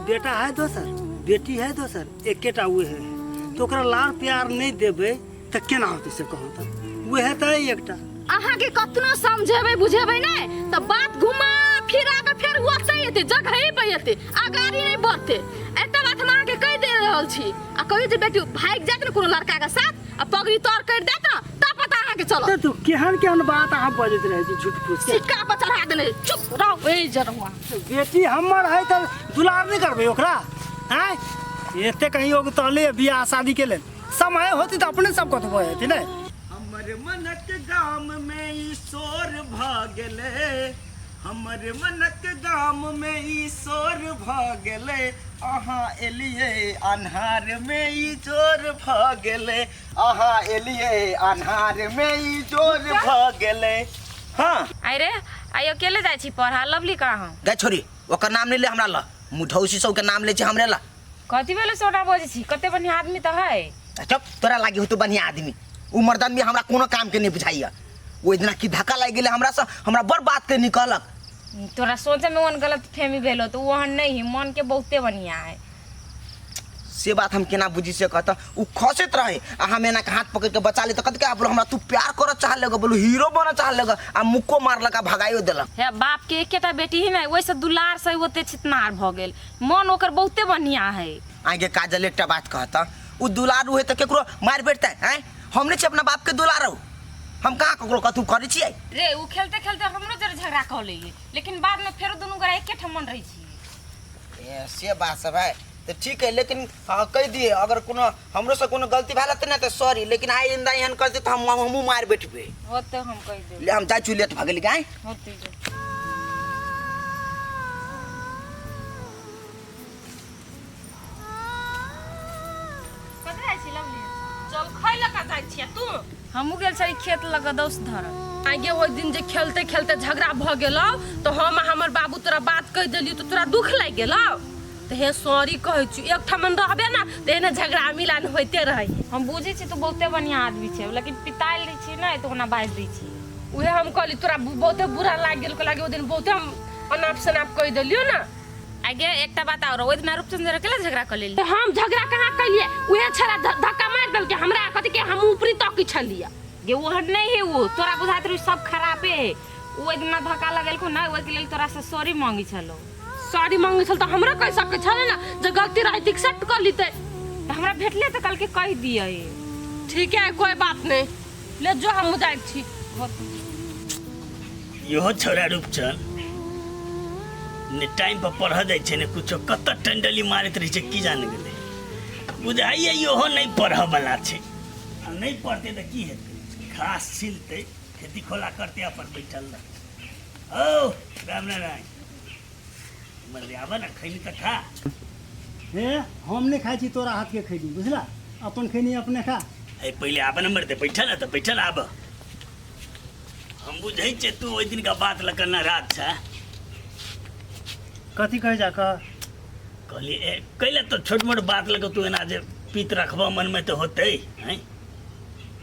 बेटा है दोसर, बेटी है दोसर, एकेटा उहे है, तो ओकरा लाड़ प्यार नहीं देबै तऽ केना होतै से कहू तऽ? उहे तऽ एकटा। अहाँ के कतनो समझेबै बुझेबै नै तऽ बात घुमा फिरा के फेर ओतै एतै, जगहे पे एतै, अगाड़ी नहीं बढ़तै। एते बात हम अहाँ के कहि दे रहल छी। आ कहियो जे बेटी भागि जायत ने कोनो लड़का के साथ आ पगड़ी तर करि देत ने तब पता अहाँ के चलत। तऽ तू केहन केहन बात अहाँ बजैत रहै छी झूठ फूस के। सिक्का पर चढ़ा देने, चुप रहो ए जरवा। बेटी हमर है तऽ दुलार नहीं करबै ओकरा? आँय एते कहीं योग तहले बियाह शादी के लेल समय होती तऽ अपने सब कतबो हेती ने। हमर मनक गाम में ई शोर भ गेलै, हमर मनक गाम में ई शोर भ गेलै, अहाँ एलियै अन्हार में ई जोर भ गेलै, अहाँ एलियै अन्हार में ई जोर भ गेलै। हाँ अरे आइ अकेले जाइ छी पढ़ा, लवली कहाँ? गै छोरी, ओकर नाम नहीं ले हमरा ला, मुठौसी सब के नाम ले छै हमरे ला। कथी भेलै सोना बजै छी? कते बढ़िया आदमी तऽ है। चुप, तोरा लागी होतो बढ़िया आदमी, उ मर्दन भी हमरा कोनो काम के नहीं बुझाइया। ओहि दिना की धक्का लागि गेलै हमरा से, हमरा बड़ बात के निकलक। तोरा सोचे में ओहन गलत फहमी भेलो तऽ ओहन नहीं है, मन के बहुते बढ़िया है। से बात हम केना बुझी से कहता? उ खसैत रहे आ हम एना के हाथ पकड़ के बचा ले, तऽ कथी बोलो हमरा तू प्यार करऽ चाह लेगा, बोलो हीरो बनऽ चाह लेगा, आ मुक्को मारलक आ भगाइयो देलक। हे बाप के एकेटा बेटी है ने, ओहिसँ दुलार से ओते छितनार भऽ गेल, मन ओकर बहुते बढ़िया है। आगे काजल एकटा बात कहता, उ दुलारू है तऽ केकरो मारि बैठतै? आँय हम नहि छी अपना बाप के दुलारू, हम कहाँ ककरो कथू करै छियै? रे उ खेलते खेलते हमरो जरे झगड़ा कऽ लैए, लेकिन बाद में फेरो दुनू गोरा एके ठमन रहै छियै। ए, से बात सब है तऽ ठीक है, लेकिन हाँ, कहि दिए अगर कोनो हमरो से कोनो गलती भेल हेतै ने तऽ सॉरी, लेकिन आइ इंदा एहन करतै तऽ हम हमहूँ मारि बैठबै। होते हम कहि देब। ले हम जाइ छी, लेट भऽ गेली गाय। होते जो। कतऽ जाइ छी लवली? चल खै लऽ कऽ जाइ छियै तू। हमहूँ गेल छली खेत लग दौस धरऽ। आगे ओहि दिन जे खेलते खेलते झगड़ा भऽ गेलौ तऽ हम आ हमर बाबू तोरा बात कहि देलियौ तऽ तोरा दुख लागि गेलौ, तऽ हे सॉरी कहै छी, एक ठमन रहबे ने तऽ एहने झगड़ा मिलान होइते रहै। हम बुझै छी तू बहुते बढ़िआँ आदमी छै, लेकिन पितायल रहै छी ने तऽ ओना बाजि दै छी। उहे हम कहली तोरा बहुते बुरा लागि गेल, लागे ओहि दिन बहुते हम अनाप शनाप कहि देलियौ ने। आगे एकटा बात और ओहि दिना रूपचंद्र केला झगड़ा क लेली। हम झगड़ा कहाँ कैलिए? उहे छड़ा धक्का मारि देलकै हमरा, कथी के हम ऊपरी तक छलिए। गे ओहन नहीं है वो, तोरा बुझाइत रही सब खराबे है। ओहि दिना धक्का लगेलको ना, ओहि के लेल तोरा से सॉरी मांगी छलो। सॉरी मांगे छल त हमरा कहि सकै छलै ना जे गलती रहै त एक्सेप्ट कर लीते। त हमरा भेटले त कल के कहि दिए। ठीक है, कोई बात नहीं, ले जो हम जाइ छी। इहो छौड़ा रूपचन ने टाइम पर पढ़ जाइ छै ने कुछो, कत टंडली मारैत रहै छै की जान गेलै। बुझाइए इहो नहि पढ़ऽ वाला छै, आ नहि पढ़तै तऽ की हेतै? घास छिलतै, खेती खोला करतै, अपन बैठल रहतै। औ राम नारायण मर आबऽ ने, खैली तऽ खा। हे हम नहि खाइ छी तोरा हाथके खैली, बुझला? अपन खैनी अपने खा। हे पहिले आबऽ ने मरते, बैठल ने तऽ बैठल आबऽ। हम बुझै छियै तू ओहि दिनका बात लऽ कऽ नाराज छ। कथी कहै जा कह? कहलियै ए कैला तो छोट मोट बात लऽ कऽ तू एना जे पीत रखबह मनमे तऽ होतै? हैं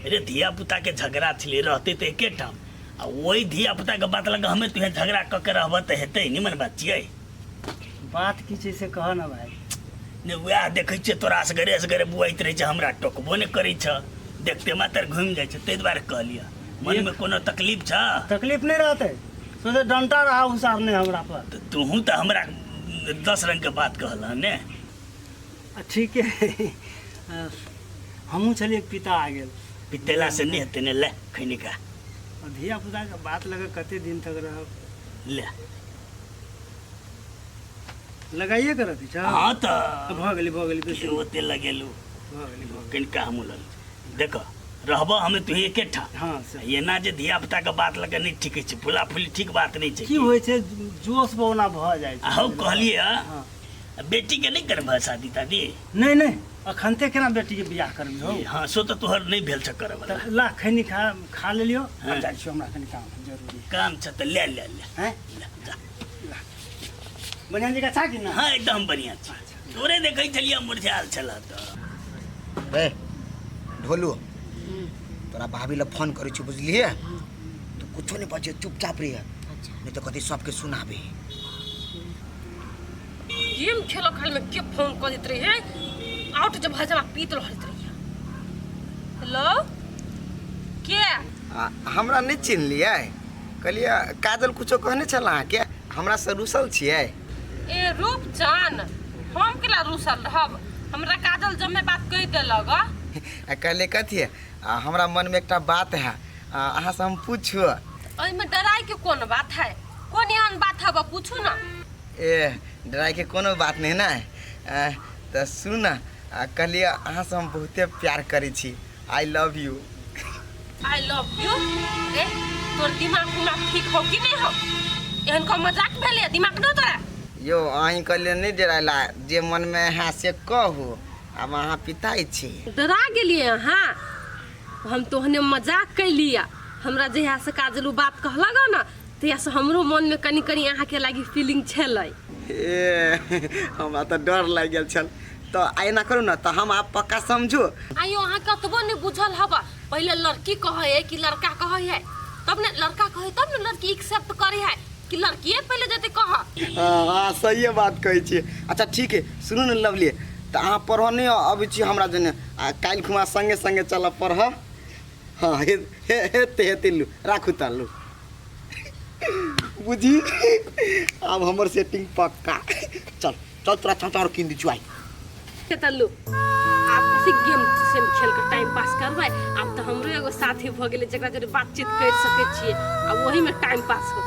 रे, धिया पुता के झगड़ा छलै, रहतै तऽ एके ठाम, आ ओहि धिया पुता के बात लऽ कऽ हमे तुहे झगड़ा कऽ के रहबह तऽ हेतै? निमन बात छियै? बात की छै से कह ना भाई। ने वएह देखै छियै तोरा असगरे असगरे बुआइत रहै छै, हमरा टोकबो नहि करै छ, देखते मात्र घुमि जाइ छै, ताहि दुआरे कहलियै। मनमे कोनो तकलीफ छ? तकलीफ नहीं रहते, सोचे डंटा रहा उसारने हमरा पर। तऽ तूहूँ तऽ हमरा 10 रंग के बात कहलह ने। ठीक है, हमहूँ छलियै पिता आ गेल। पितेला से नहि हेतै ने, ले खैनी खा। धिया पुता के बात लगे कते दिन तक रहब। ले लगाइए के रखै छ? हाँ तऽ भऽ गेलै, भऽ गेलै बेसी। ओते लगेलू। भऽ गेलै, भऽ गेलै। कनिका हमहूँ लग देख रहबह, हमे तू एके ठाम। हाँ से एना जे धिया पुता के बात लऽ कऽ नहि ठीक छै, फुला फुली ठीक बात नहि छै। की होइ छै, जोश बौना भऽ जाइ छै। हौ कहलियै, हाँ। बेटी के नहि करबह शादी तादी? नहि नहि, अखनते केना बेटी के बियाह करबी हौ? हाँ सो तऽ तोहर नहि भेल छ करऽ वाला। तऽ ला खैनी खा खा लेलियो। हाँ। आब जाइ छियो, हमरा कनि काम है जरूरी। काम छ तऽ ले ले ले। हैं? ले जा। बढ़िआँ जकाँ छा कि ना? हाँ एकदम बढ़िआँ छै, तोरे देखै छलियै मुरझायल छल तऽ। रे ढोलू, तोरा भाभी लए फोन करै छी, बुझलियै? तू कुछो नहि बजे, चुपचाप रहिए, नहीं तो कथी सबके सुनाबे। गेम खेलो खाल में के फोन कर देत रही है, आउट जब हजमा पीत रहत रही। हेलो, के? हमरा नहि चिन्हलियै? कहलियै काजल कुछो कहने छल अहाँके? हमरा से रुसल छियै? ए रूपचन, हम केला रुसल रहब? हमरा काजल जमे बात कहि देलक। आ कहलियै कथी, हमरा मनमे एकटा बात है, अहाँ से हम पूछू? एहिमे डराय के कोन बात है? कोन एहन बात है, पूछू ना। ए डराय के कोनो बात नहीं ना। तऽ सुनू ना, कहलियै अहाँ से हम बहुते प्यार करै छी, I love you. I love you? रे तोर दिमाग उमाग ठीक हो कि नहीं हो? एहन को मजाक भेलै? दिमाग न तोरा? यौ अहीं कहलियै नहि डरायला, जे मनमे है से कहू, आब अहाँ पिताइ छी। डरा गेलियै अहाँ? हम तोहने मजाक कैलियै। हमरा जहिया से काजलू बात कहलक ना, तहिया से हमरो मनमे कनि कनि अहाँके लागि फीलिंग छलै। ए हमरा तऽ डर लागि गेल छल। तऽ एना करू ने, तऽ हम आब पक्का समझू। आइयो अहाँ कतबो नहीं बुझल हबा, पहिले लड़की कहै है कि लड़का कहै है, तब ने लड़का कहै तब ने लड़की एक्सेप्ट करै है, कि लड़किए पहिले जेतै कह? हाँ हाँ सहिए बात कहै छियै। अच्छा ठीक है, सुनू ने लवली, तऽ अहाँ पढ़ऽ नहि अबै छी हमरा जने, आ काल्हि खुमा सङ्गे सङ्गे चलब पढ़ऽ। हाँ हे हेतै हेतै, लू राखू तऽ लू। बुझी आब हमर सेटिंग पक्का। चल चल, तोरा चाचा और कीन दी आइ। तल्लू आब कथी गेम सेम खेल के टाइम पास करबै? आब तऽ हमरो एगो साथी भऽ गेलै जकरा जोरे बातचीत करि सकै छियै, आ ओही में टाइम पास हो।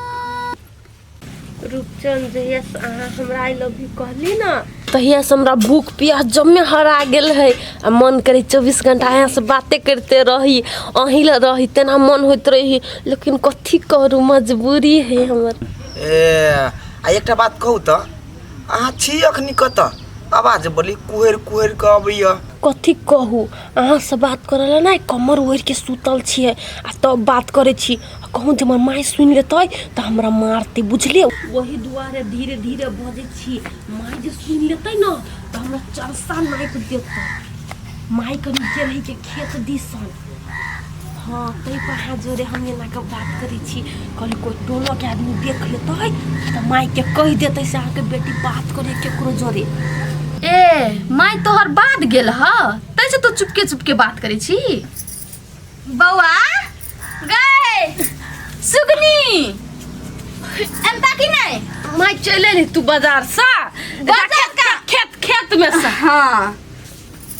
रूपचंद, जहिया से अहाँ हमरा I love you कहली ना, तहिया से हमरा भूख प्यास जमे हरा गेल है, आ मन करे 24 घंटा अहाँ से बाते करते रही, अहीं लए रही, तेना मन होइत रही, लेकिन कथी करू, मजबूरी है हमर। ए आ एकटा बात कहू तऽ, अहाँ छी अखनी कतऽ? आवाज बड़ी कुहरि कुहरि कऽ अबैया। कथी कहू, अहाँसँ बात करऽ लए ने कमर ओढ़ि के सुतल छियै, आ तब बात करै छी। आ कहूँ जे हमर माय सुनि लेतै तऽ हमरा मारतै, बुझलियै? ओही दुआरे धीरे धीरे बजै छी। माय जे सुनि लेतै ने तऽ हमरा चरसा नापि देतै। माय कनि गेल है के खेत दिसन। हाँ ताहि पर अहाँ जोरे हम एना के बात करै छी। कहली कोई टोलो के आदमी देख लेतै तऽ माय के कहि देतै से अहाँके बेटी बात करे केकरो जोरे। ए माय तोहर बात गेल ह तै से तू चुपके चुपके बात करै छी। बौआ गए सुगनी एनता की नहीं? माय चलि एली तू बाजार से? बाजार का? खेत खेत में से। हाँ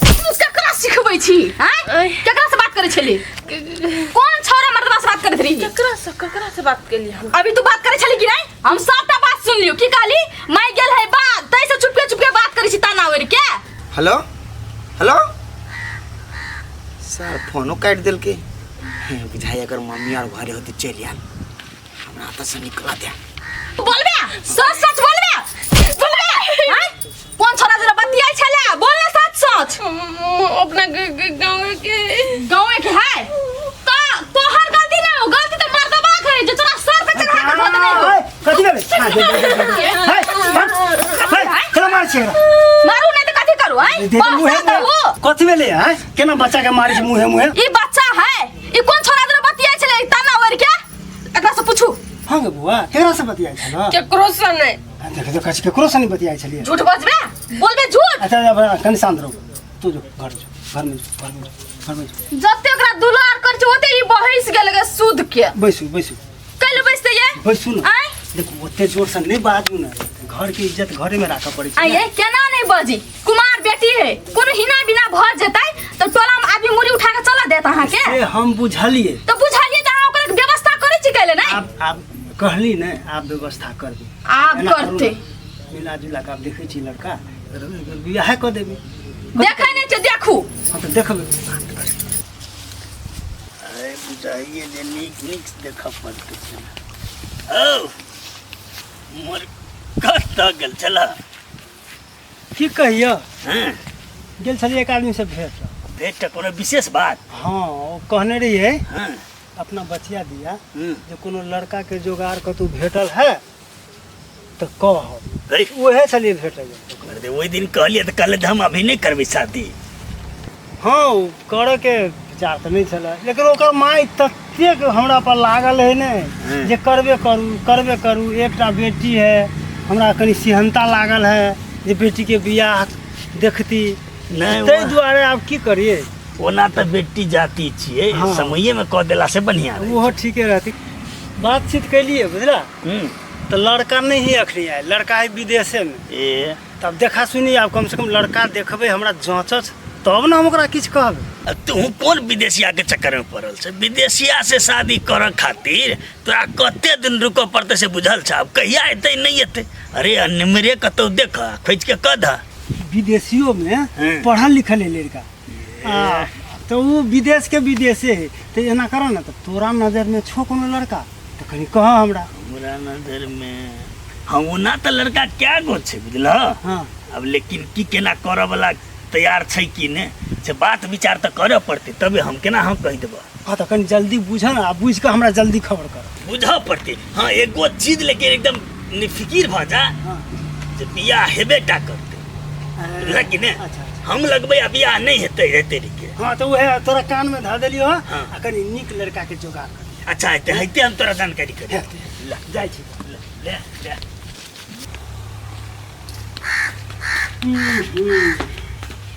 तू केकरा सिखबै छी? आँय केकरा से बात करै छली? कोन छौरा मर्दवा से बात करैत रही? केकरा से केकरा से बात केली हम? अभी तू बात करै छली कि नहीं? हम सबटा बात सुन लियो। की कहली? माय गेल है बात तै से चुपके चुपके बात करै छी ताना ओढ़ के। हेलो हेलो सर फोनो काटि देलकै। बुझाइ अगर मम्मी आर घरे होती चलि आयल हमरा तऽ से निकला दे। बोलबे सच सच बोलबे बोलबे। आँय कोन छोरा जरा बतियाइ छले? बोल ना सच सच। अपना गाँव के गाँव के है त तोहर गलती ना हो, गलती त मर्दबा के है जे तोरा सर पे चढ़ा के धो देने हो। कथी भेलै? हाय, हाय, चलो मार छियै एकरा। मारू नहीं त कथी करू? आँय दे दे मुँहे बस मुँहे। कथी भेलै? आँय केना बच्चा के मारै छै मुँहे मुँहे? ई बच्चा है ई कोन छोरा जरा बतियाइ छले ताना ओढ़ के? एकरा से पूछू। हाँ गे बुआ केकरा से बतियाइ छल? केकरो से नहीं। देख देख केकरो से नहीं बतियाइ छलियै। झूठ बजबे बोलबे झूठ। अच्छा अच्छा कनि शांत रहू। तू जो घर जो घर में जो घर में जो घर में जो। जते ओकरा दुलार कर छै ओते ई बहस गेल गे सूद के। बैसू बैसू। कैले बैसते ये? बैसू ना। आँय देखू ओते जोर से नहीं बाजू ना, घर के इज्जत घरे में राखऽ पड़ै छै। आइए केना नहीं बजी? कुमार बेटी है कोनो हिना बिना भ जेतै त टोला में आदमी मुड़ी उठा के चला देत अहाँ के। से हम बुझलिए। त बुझलिए त अहाँ ओकरा व्यवस्था करै छी कैले नहीं? आब आब कहली ने आब व्यवस्था करबै। आब एना करू करतै। ने, मिला जुला के आब देखै छी लड़का बियाहे कऽ देबै। देखै नहीं छै देखू। हाँ तऽ देखबै। अरे बुझाइए जे नीक नीक देखऽ पड़तै। औ मोर कतऽ गेल छलऽ? की कहियो? हाँ। गेल छलियै एक आदमी से भेंट। भेंट कोनो विशेष बात? हाँ ओ कहने रहियै हाँ। अपना बचिया दिया जे कोनो लड़का के जोगाड़ कतौ भेटल है तऽ कह। उहे छलियै भेट गेल। ओहि दिन कहलियै तऽ कहले हम अभी नहीं करबै शादी। हाँ ओ करऽ के विचार तऽ नहीं छलै लेकिन ओकर माय ततेक हमरा पर लागल है ने जे करबे करू करबे करू। एकटा बेटी है हमरा कनि सिहनता लागल है जे बेटी के बियाह देखती नहीं ताहि दुआरे आब की करिए। ओना तऽ बेटी जाति छियै हाँ। समये में कऽ देला से बढ़िया रहै। ओहो ठीके रहती। बातचीत कैलिए बुझला तऽ लड़का नहीं है अखनी आयल, लड़का है विदेशे में। ए तब देखा सुनी आब कम से कम लड़का देखबै हमरा जाँचत तब ने हम ओकरा किछु कहबै। तू कोन विदेशिया के चक्कर में पड़ल छै? विदेशिया से शादी करऽ खातिर तोरा कते दिन रुकऽ पड़तै से बुझल छ? आब कहिया एतै नहीं एतै? अरे अनमरे कतौ देख खोजि के कऽ दह। विदेशियो में पढ़ल लिखल है लड़का तो वो विदेश के विदेशे है। तो एना कर ना तो तोरा नजर में छो कोनो लड़का तो कहीं कह हमरा। हमरा नजर में हम ओना तो लड़का क्या गो छै बुझल। हाँ। अब लेकिन की केना करऽ वाला तैयार छै कि नहि से बात विचार तऽ करऽ पड़तै तबे हम केना हम कहि देबऽ। हाँ तो कनी जल्दी बुझ ना, आ बुझ के हमरा जल्दी खबर कर। बुझऽ पड़तै। हाँ एगो चीज लेकिन एकदम निफिकिर भऽ जा जे बियाह हेबे टा करतै बुझलक कि नहि? अच्छा। हम लगबै आ बियाह नहीं हेतै हेतै के। हाँ तो वह तोरा कान में धऽ देलियो हाँ। आ कनी नीक लड़का के जोगाड़ कर। अच्छा हेतै हेतै हम तोरा जानकारी करी। ला जाइ छी। ले ले।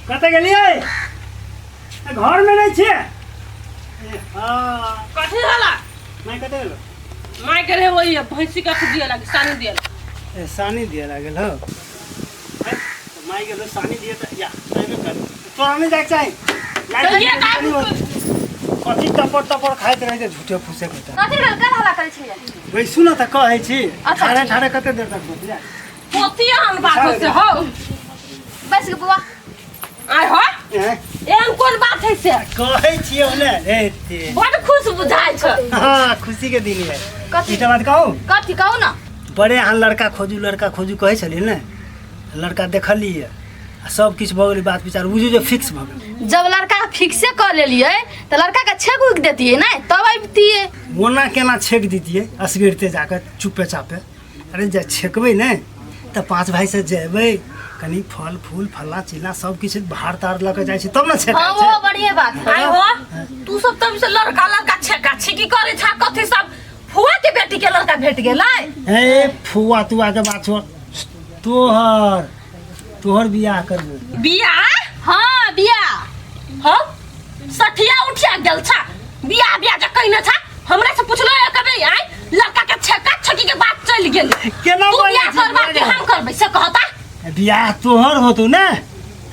कतऽ गेलियै? घर में नहीं छियै? हाँ। कथी होला? माय कतऽ गेलो? माय गेल है वही भैंसी के अथी दिए लागे सानी दिए लागे। ए सानी दिए लागल हो। माय गेलो सानी दिए त या एबे कर। तोरा नहीं जाके चाही। तो ये का कथी टपर टपर खाइत रहै छै झूठे फूसे के। कथी भेल? कल हल्ला करै छलियै? बैसू न तऽ कहै छी। अच्छा, ठाढ़े ठीक। ठाढ़े कते देर तक बतिया? पोती अहन बात हो से हो। बैस गे बुआ। आय हो। एहन कोन बात है से? कहै छियै ओने रे ते। बड खुश बुझाइ छै। हाँ खुशी के दिन है। कथी? एकटा बात कहू? कथी कहू ना? बड़े अहाँ लड़का खोजू कहै छलियै ने, लड़का देखलियै आ सब किछु भऽ गेलै बात विचार बुझू जे फिक्स भऽ गेलै। जब लड़का फिक्से कऽ लेलियै तऽ लड़का के छेक उक देतियै ने तब अबितियै। ओना केना छेक दितियै असगरिते जाकऽ चुपे चापे? अरे जे छेकबै ने तऽ पाँच भाइ से जेबै कनी फल फूल फल्ला चिल्ला सब किछु भार तार लऽ के जाइ छै तब ने छेकाइ हाँ छै। वो बढ़िया बात है। आइ हो तू सब तब से लड़का ला लड़का भेट गेलै ए फुआ तुआ के बात छोड़ तोहर तोहर बियाह करबो बियाह हाँ बियाह हाँ सठिया उठिया गेल छा बियाह बियाह जे कहने छा हमरा से पुछलो एक कभी आय लड़का के छेका छेकी के बात चल गेल केना तू बोलै बियाह छी करबा कि बुआ हम करबै से कहता बियाह तोहर होतो ना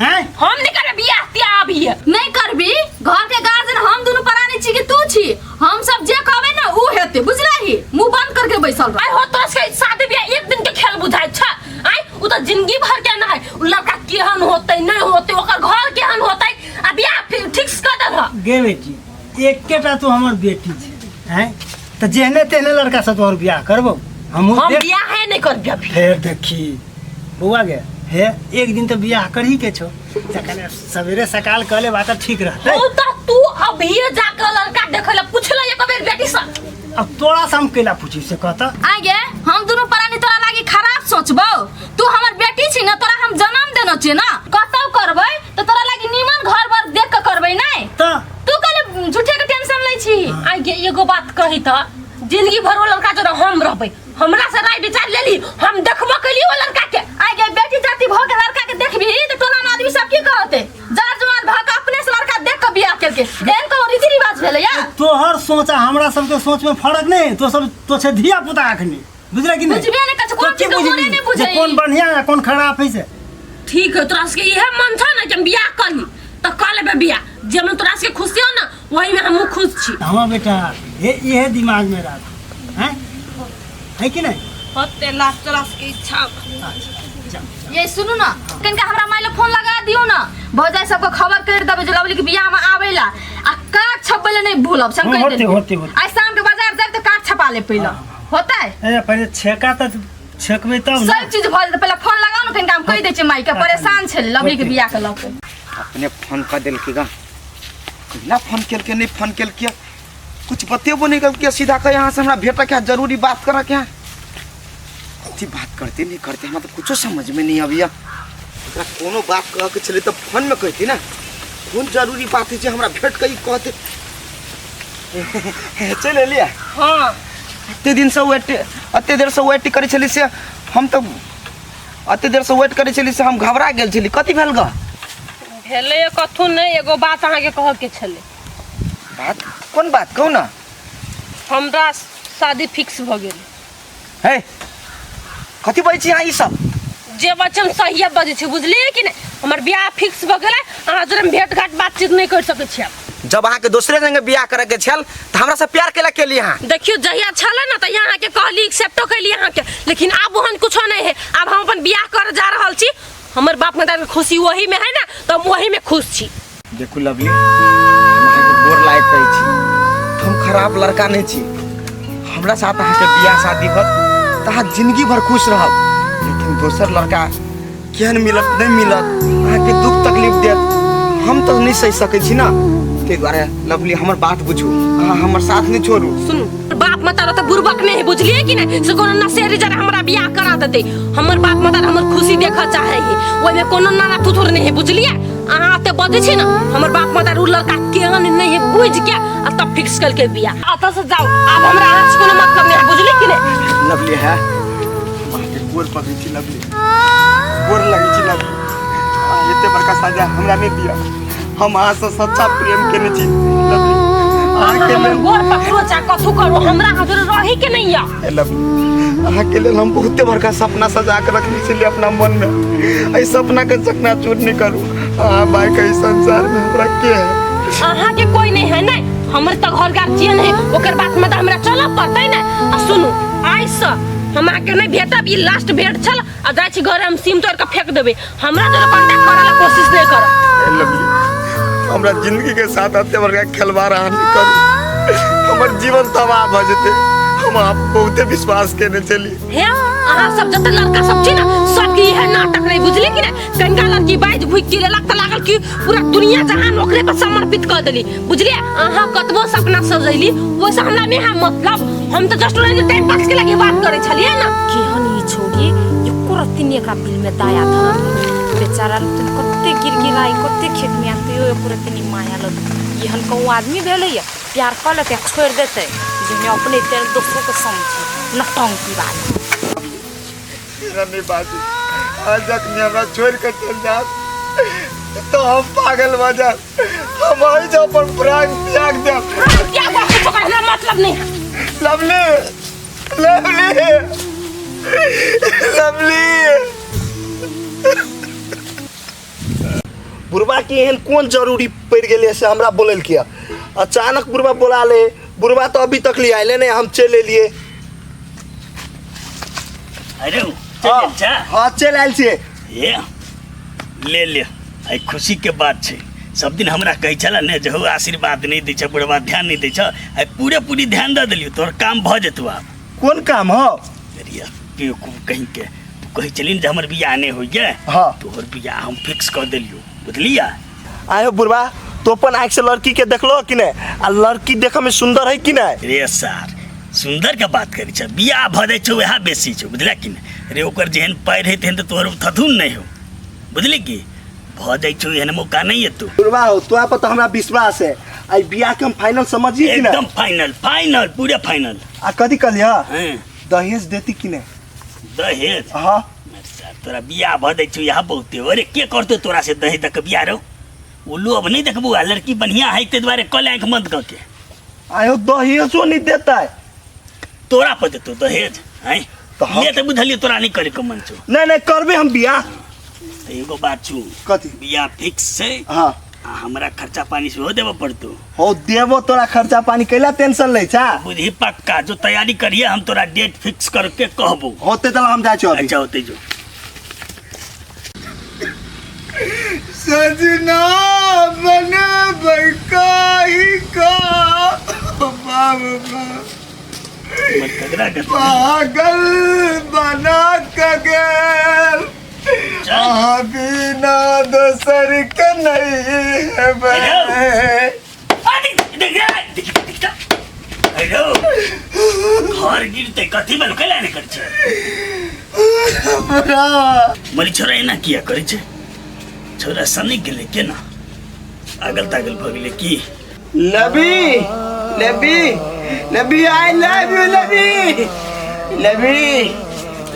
हैं हम नहीं करबै बियाह तियाह अभी नहीं करबी घर के गार्जियन हम दुनू प्राणी छी कि तू छी हम सब जे कहबै ना ऊ हेतै बुझलही मुंह बंद करके बैसल रह आय हो तोरा के शादी बियाह एक दिन के खेल बुझाइ छ आय उ त जिंदगी भर के ना है उ लड़का केहन होतै नहीं होतै ओकर घर केहन होतै आ बियाह फिर फिक्स कर देलह गे बेटी एकेटा तू हमर बेटी छी हैं तऽ जेहने तेहने लड़का से तोहर बियाह करबो हमहूँ हम देख बियाह है नहीं करबै अभी फेर देखी बौआ गे हे एक दिन तऽ बियाह करही के छौ तखन सवेरे सकाल कऽ लेबा तऽ ठीक रहतै हो त तू अभिये जाके लड़का देखै ला पूछ ले एक बेर बेटी से अब तोरा से हम कैला पूछी से कहता आइ गे हम दुनू प्राणी तोरा लागी खराब सोचबौ तू हमर बेटी छी ना तोरा हम जन्म देने छियै ना कतौ करबै तऽ तोरा लागी नीमन घर बर देख के करबै नै तऽ तू कहले झूठे के टेंशन लै छी आइ गे एगो बात कही त जिंदगी भर वो लड़का जोड़ा हम रहबै हमरा से राय विचार लेली हम देखबो कैली वो लड़का के आइ गे बेटी जाति भऽ के लड़का के देखबी तऽ टोला में आदमी सब की कहते जार जुआन भऽ के अपने से लड़का देख के बियाह केलके एहन कोनो रीति रिवाज भेलै या तोहर सोच आ हमरा सबके सोच में फर्क नहीं तो सब तो छे धिया पुता अखनी बुझले कि नहीं बुझबे नहीं करै छै, कोन तो की चीज के मोने बुझबी? नहीं बुझै। जे कोन बढ़िया है कोन खराब है से ठीक है तोरा सबके इहे मन छ ना कि हम बियाह कर ली तऽ कर लेबै बियाह जेमे तोरा सबके खुशी हो ना वही में हमहूँ खुश छी हाँ बेटा ये ये दिमाग में राख हैं है कि नहीं होते लास्ट तोरा सबके इच्छा ये सुनू ना कनिका हमरा माय लग फोन लगा दियो ना भौजाई सबके खबर कर देबै जे लवली के बियाह में आवेला आ कार्ड छपबै ले नहीं भूलब से हम हाँ, कहि होते, देलियै। होते, होते। आइ शाम के बाजार जायब तऽ कार्ड छपा ले पहिले होतै ए पहिले छेका तऽ छेकबै तब ना सब चीज भऽ जेतै पहिले फोन लगाउ ने कनिका हम कहि दै छियै माय के परेशान छै लवली के बियाह के लऽ के अपने फोन कर देलकै गा कहिना फोन केलकै नहि फोन केलकै कुछ बतेबो नहीं केलकै सीधा कह यहाँ से हमरा भेटक है जरूरी बात करऽ के है कथी बात करते नहीं करते हमरा तो कुछो समझ में नहीं अबैया ओकरा कोनो बात कहऽ के छलै तऽ फोन में कहती ना कोन जरूरी बात है जे हमरा भेट के ई कहते चलि एलियै हाँ एते दिन से वेट एते देर से वेट करै छली से हम तऽ एते देर से वेट करै छली से हम घबरा गेल छली कथी भेल ग भेलै कथू नहि एगो बात अहाँके कहऽके छलै बात कोन बात कहू ना हमरा शादी फिक्स भऽ गेल हे कथी बजै छी अहाँ ई सब जे वचन सहिए बजै छै बुझलियै कि नहि हमर बियाह फिक्स भऽ गेलै अहाँ जोरे भेंट घाट बातचीत नहि करि सकै छी आब जब अहाँके दोसरे संगे बियाह करे के छल तऽ हमरा से प्यार केला केली अहाँ देखियौ जहिया छलै ने तहिया अहाँके कहली एक्सेप्टो कैली अहाँके लेकिन आब ओहन कुछो नहि है आब हम अपन बियाह कर जा रहल छी हमर बाप माता के खुशी वही में है ना तऽ हम वही में खुश छी देखू लवली हम अहाँके गोर लायक कहै छी हम खराब लड़का नहीं छी हमरा साथ अहाँके बियाह शादी होत तऽ अहाँ जिंदगी भर खुश रहब लेकिन दोसर लड़का केहन मिलत नहीं मिलत अहाँके दुख तकलीफ देत हम तऽ नहीं सहि सकै छी ना ताहि दुआरे लवली हमर बात बुझू अहाँ हमर साथ नहीं छोड़ू सुनू बाप माता तऽ बुड़बक नहीं है बुझलिए कि नहीं से कोनो नशेरी जरा हमरा बियाह करा देते हमर बाप माता हमर खुशी देखऽ चाहे है ओहिमे कोनो नाना थुथुर नहीं है बुझलिए अहाँ एते बजै छी ने हमर बाप माता उ लड़का केहन नहीं है बुझ के आ तब फिक्स करके बियाह अतः से जाओ आब हमरा अहाँ से कोनो मतलब नहीं है बुझलिए कि नहीं लवली है हम अहाँके गोर पकड़ै छी लवली गोर लगै छी लवली अहाँ एते बड़का सजा हमरा नहि दिअ हम अहाँसँ सच्चा प्रेम केने छी लवली अहाँके हमर लेल गोर पकड़ो चाहे कथू करो हमरा अहाँ जोरे रही के नहीं या ए लवली अहाँके लेल हम बहुते बड़का सपना सजा के रखने छलियै अपना मनमे एहि सपनाके चकनाचूर नहि करू अहाँ बाइक एहि संसारमे हमरा के है अहाँ के कोई नहीं है ने हमर तो घर गार्जियन है ओकर बात में तो हमरा चलऽ पड़तै ने आ सुनू आइ से हम अहाँके नहीं भेटब ई लास्ट भेंट छल आ जाइ छी घर हम सिम तोड़ के फेंक देबै हमरा जोरे कांटेक्ट करे ला कोशिश नहीं करब ए लवली हमरा जिंदगी के साथ एते बड़का खिलवाड़ अहाँ नहि करू हमर जीवन तबाह भऽ जेतै हम आप बहुते विश्वास केने छली हे अहाँ सब जते लड़का सब छी ना सबके इहे नाटक रहे बुझली कि नहीं कनिका लड़की बाजि भुकि के लेलक तऽ लागल कि पूरा दुनिया जहान ओकरे पर समर्पित कऽ देली बुझलियै अहाँ कतबो सपना सजैली ओहिसँ हमरा नहि है मतलब हम तऽ जस्ट टाइम पास के लागी बात करै छलियै ना केहन ई छौड़ी एको रत्ती नहि एकरा दिल में दया धरल बेचारा लोग कते गिड़गिड़ाई कते खेत में आते तैयो एको रत्ती नहि माया लग एहन कहूँ आदमी भेलैया प्यार कऽ लेतै आ छोड़ि देतै जे अपने तेल दोसरोके समझे। नौटंकी वाली। रमी बाजी आज जखनी हमरा छोड़ के चल जा तो हम पागल भ जाब, हम एहि जा पर प्राण त्याग देब। क्या बात है, हमरा मतलब नहीं है। लवली लवली लवली, बुढ़वा के एहन कोन जरूरी पड़ि गेलै से हमरा बोलल किया? अचानक बुढ़वा बोला ले। बुढ़वा तो अभी तक ले आए नहीं, हम चलि एलियै। अरे चल गेल छा? हाँ चलि आयल छियै। ये ले ले, आइ खुशी के बात छै। सब दिन हमरा कहै छला ने जे हौ आशीर्वाद नहि दै छै बुढ़वा, ध्यान नहि दै छ, आइ पूरे पूरी ध्यान दऽ देलियौ, तोहर काम भऽ जेतौ आब। कोन काम हौ? अरे बेवकूफ कहीं के, तू कहै छली ने जे हमर बियाह नहि होइए। हाँ। तोहर बियाह हम फिक्स कऽ देलियौ, बुझलियै? आयो बुढ़वा, तो अपन आँखि से लड़की के देखलो कि नहीं? आ लड़की देखे में सुंदर है कि नहीं? रे सार, सुंदर के बात करै छ, बियाह भऽ जाइ छौ वएह बेसी छौ, बुझला कि नहि? रे ओकर जेहन पैर है तेहन तऽ तोहर थथुन नहि हौ, बुझली कि भऽ जाइ छौ एहन मौका नहि एतौ। बुढ़वा हो, तोरा पर तो हमरा विश्वास है। आई बियाह के हम फाइनल समझिए कि नहीं? एकदम फाइनल, फाइनल, पूरे फाइनल। आ कथी कहलियै? हाँ। दहेज देती कि नहीं? दहेज? हाँ। सर, तोरा बियाह भऽ जाइ छौ यहाँ बहुते। अरे के करतौ तोरा से दहेज दऽ के बियाह रौ? ओ लोभ नहि देखबू, आ लड़की बढ़िया है ताहि दुआरे कल आँखि बंद कऽ के। आयो दहेजो नहीं देता है। तोरा पर देतौ दहेज? हैं? तो हम- ले तऽ बुझलियै तोरा नहि करे के मन छौ। नहीं नहीं करबे हम बियाह। तऽ एगो बात छौ। कथी? बियाह फिक्स छै। हाँ। आ हमरा खर्चा पानी सेहो देबऽ पड़तौ। हो देबो तोरा खर्चा पानी, कैला टेंशन लै छा? बुझी पक्का जो तैयारी करिए, हम तोरा डेट फिक्स करके कहबो। होते चल हम जाइ छियौ अभी। अच्छा होते जो। सजना बनबै काही का बाप बाप पागल बना के गेल, अहाँ बिना दोसर के नहीं हेबै। घर गिरते कथी में कैला नहीं कर छै? मरी छोरा एना किया करै छै? छोरा सनी गेलै केना? अगल तागल भऽ गेलै की? लबी लबी लबी I love you लबी लबी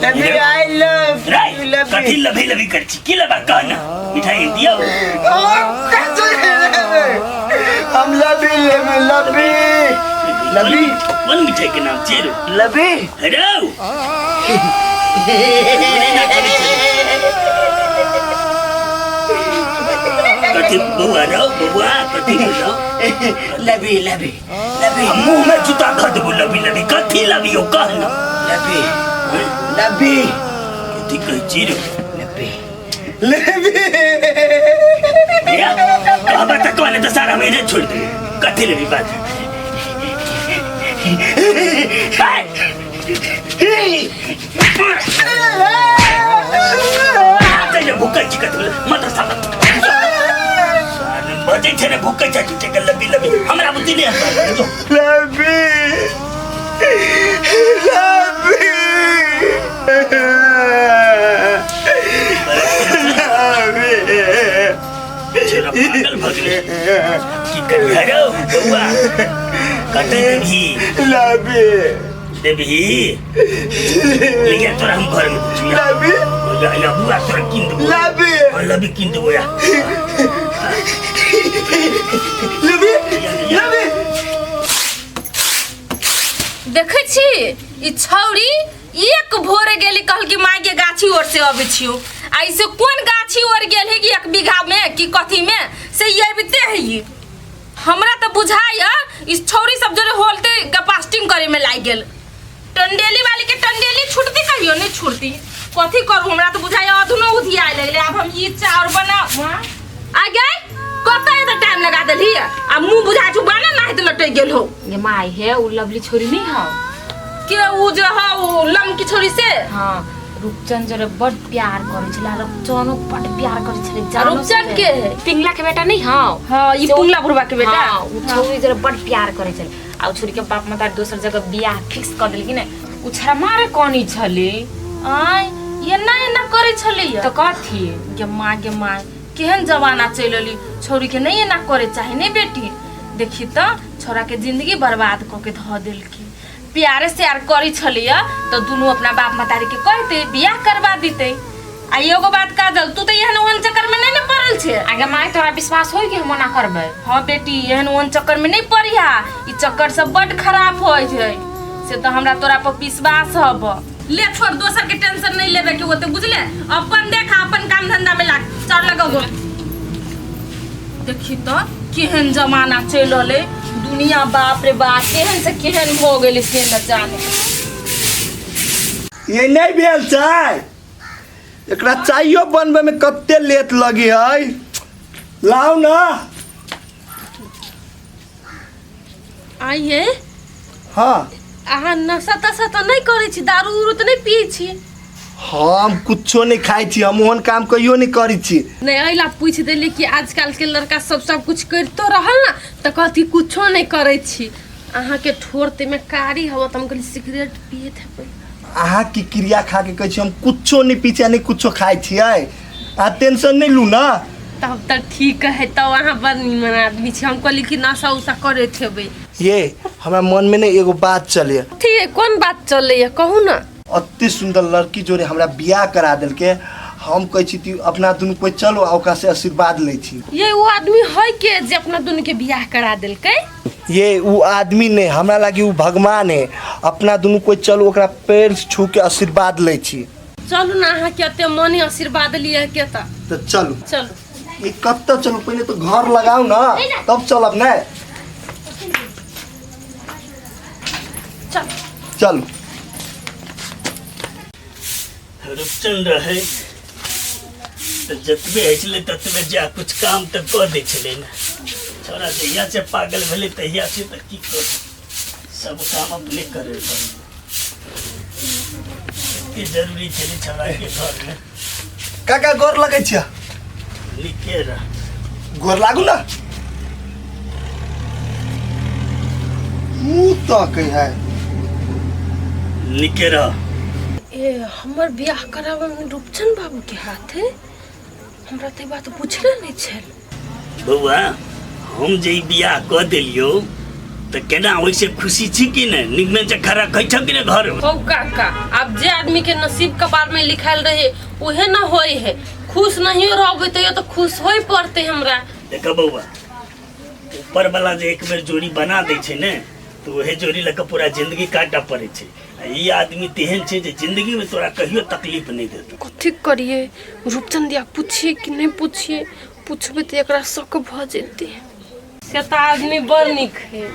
लबी I love you लबी। कथी लबी लबी करै छी? की लेबा कह ना, मिठाई दियौ। हम लबी लबी लबी लबी। कोन मिठाई के नाम छै रो? लबी। रौ कथी बौआ रौ, बौआ कथी रौ? लबी लबी लबी। मुंह में जूता धऽ देबो। लबी लबी कथी लबी यौ कह ना। लबी लबी कथी कहै छी रो? लबी लबी। कहबा तऽ कहने तऽ सारा मेरे छोड़ि देबै। कथी लेबी बात? भूकै छी कथी मत बजै छै ने, भूकै छै झूठे के लबी लबी। हमरा बुद्धि नहि हतौ। लबी लबी लबी। पागल भऽ गेलै की करी रौ बौआ? कथी देबही? लबी देबही लिया तोरा हम घर में पूछिया। लबी ला बुआ तोरा कीन देबो। लबी लबी कीन देबो या। लबी लबी। देखै छी ई छौड़ी एक भोरे गेली, कहल कि माय के गाछी ओर से अबै छियो, आ इसे कोन गाछी ओर गेल है कि एक बीघा में कि कथी में से अबिते है ई। हमरा तऽ बुझाइया इस छौड़ी सब जोरे होलते गपास्टिंग करे में लागि गेल। टंडेली वाली के टंडेली छूटती कहियो नहीं छूटती। कथी करू, हमरा तऽ बुझाइया अधुनो उधिया लगले। आब हम ई चाउर बनाऊ। आ गए कत एते टाइम लगा देलही आ मुंह बुझा छु बना नाही त लटक गेल हो। ये माय हे उ लवली छोरी नहीं हौ के उ जे हौ उ लमकी छोरी से? हाँ, रूपचंद जरे बड प्यार करे छले, रूपचनो बड प्यार करे छले। जानो रूपचंद के है? पिंगला के बेटा नहीं हौ? हाँ, ई पुंगला बुढ़वा के बेटा। हाँ, उ छोरी जरे बड प्यार करे छले आ उ छोरी के बाप माता दोसर जगह बियाह फिक्स कर देलखिन ने। उ छड़ा मारे कनी छले। आय एना एना करे छले त कथी? गे माँ गे माँ, केहन जमाना चलि एली, छौड़ी के नहीं एना करे चाही नहीं बेटी। देखी त छोरा के जिंदगी बर्बाद क के धऽ देलकी। प्यारे से यार करी छलिया तो दुनू अपना बाप महतारी के कहते बियाह करवा दीते। आ एगो बात काजल, तू तो एहन ओहन चक्कर में नहीं ने पड़ल छे। आगे माय तोरा विश्वास होई कि हम ओना करबै? हाँ बेटी, एहन ओहन चक्कर में नहीं पड़िहा, ई चक्कर सब बड खराब होइ छै, से तो हमरा तोरा पर विश्वास हब। ले छोड़, दोसर के टेंशन नहीं लेबे के होते, बुझले? अपन देख, अपन काम धंधा में लाग, चार लगाओ। देखी तो केहन जमाना चलि रहलै दुनिया, बाप रे बाप, केहन से केहन भऽ गेलै से न जाने। ये नहीं भेल चाय, एकरा चाइयो बनबे में कते लेट लगी है, लाओ ना। आइए। हाँ। अहाँ नशा तशा तऽ नहि करै छी, दारू उरू तऽ नहि पियै छी? हम कुछो नहीं खाइ छी, हम ओहन काम कहियो नहीं करै छी। नहीं, एहि ला पूछि देली कि आजकल के लड़का सब सब कुछ करितो रहल ना तऽ कहती कुछो नहीं करै छी। अहाँके ठोर तेमे कारी हवा तऽ हम कहली सिगरेट पियैत हेबै। अहाँ की क्रिया खा के कहै छी हम कुछो नहीं पी छी, नहीं कुछो खाइ छियै, अहाँ टेंशन नहीं लू ना। तब तऽ ठीक है, तब अहाँ बड़ नीमन आदमी छी। हम कहली कि नशा उशा करैत हेबै। ये हमरा मन में ने एगो बात चले। ठीक है, कोन बात चलैया कहू ना? अति सुंदर लड़की जोड़े हमरा बियाह करा देलके, हम कहै छी ती अपना दुनू कोई चलो आ ओकरा से आशीर्वाद लै छी। ये वो आदमी है के जे अपना दुनू के बियाह करा देलकै? ये वो आदमी नहीं, हमरा लागी वो भगवान है। अपना दुनू कोई चलो ओकरा पैर छू के आशीर्वाद लै छी। चलू ना, अहाँ के एते मन आशीर्वाद लिअ के त। तो चलू। चलू। ये कब तक चलू, पहले तो घर लगाओ ना तब चलब ना। चल चलू। रूपचंद रहे तो जतबे होइ छलै ततबे जा कुछ काम तऽ कऽ दै छलै ने। छोरा जहिया से पागल भेलै तहिया से तऽ की करू, सब काम अपने करे पड़लै। की जरूरी छलै छोरा के घर में। काका गोर लगै छियै। नीके रह। गोर लागू ना। मुँह तकै है। नीके रह। ए हमर बियाह कराबे में रूपचंद बाबू के हाथ है, हमरा तऽ ई बात पूछले नहीं छल। बौआ हम जे ई बियाह कऽ देलियौ तऽ केना ओहिसे खुशी छी कि नहि? नीक से खड़ा खै छौ कि नहि घर? हौ काका, आब जे आदमी के नसीब कपार में लिखायल रहे उहे न होय है। खुश नहीं रहबै तैयो तो खुश होय पड़ते हमरा। देख बौआ, ऊपर वाला जे एक बेर जोड़ी बना दै छै ने तऽ उहे जोड़ी लऽ कऽ पूरा जिंदगी काटऽ पड़ै छै। आ ई आदमी तेहन छै जे जिंदगी में तोरा कहियो तकलीफ नहीं देतौ। कथी करिए रूपचंद दिया, पूछिए कि नहीं पूछिए? पूछबै तऽ एकरा शक भऽ जेतै। से तऽ आदमी बड़ नीक है।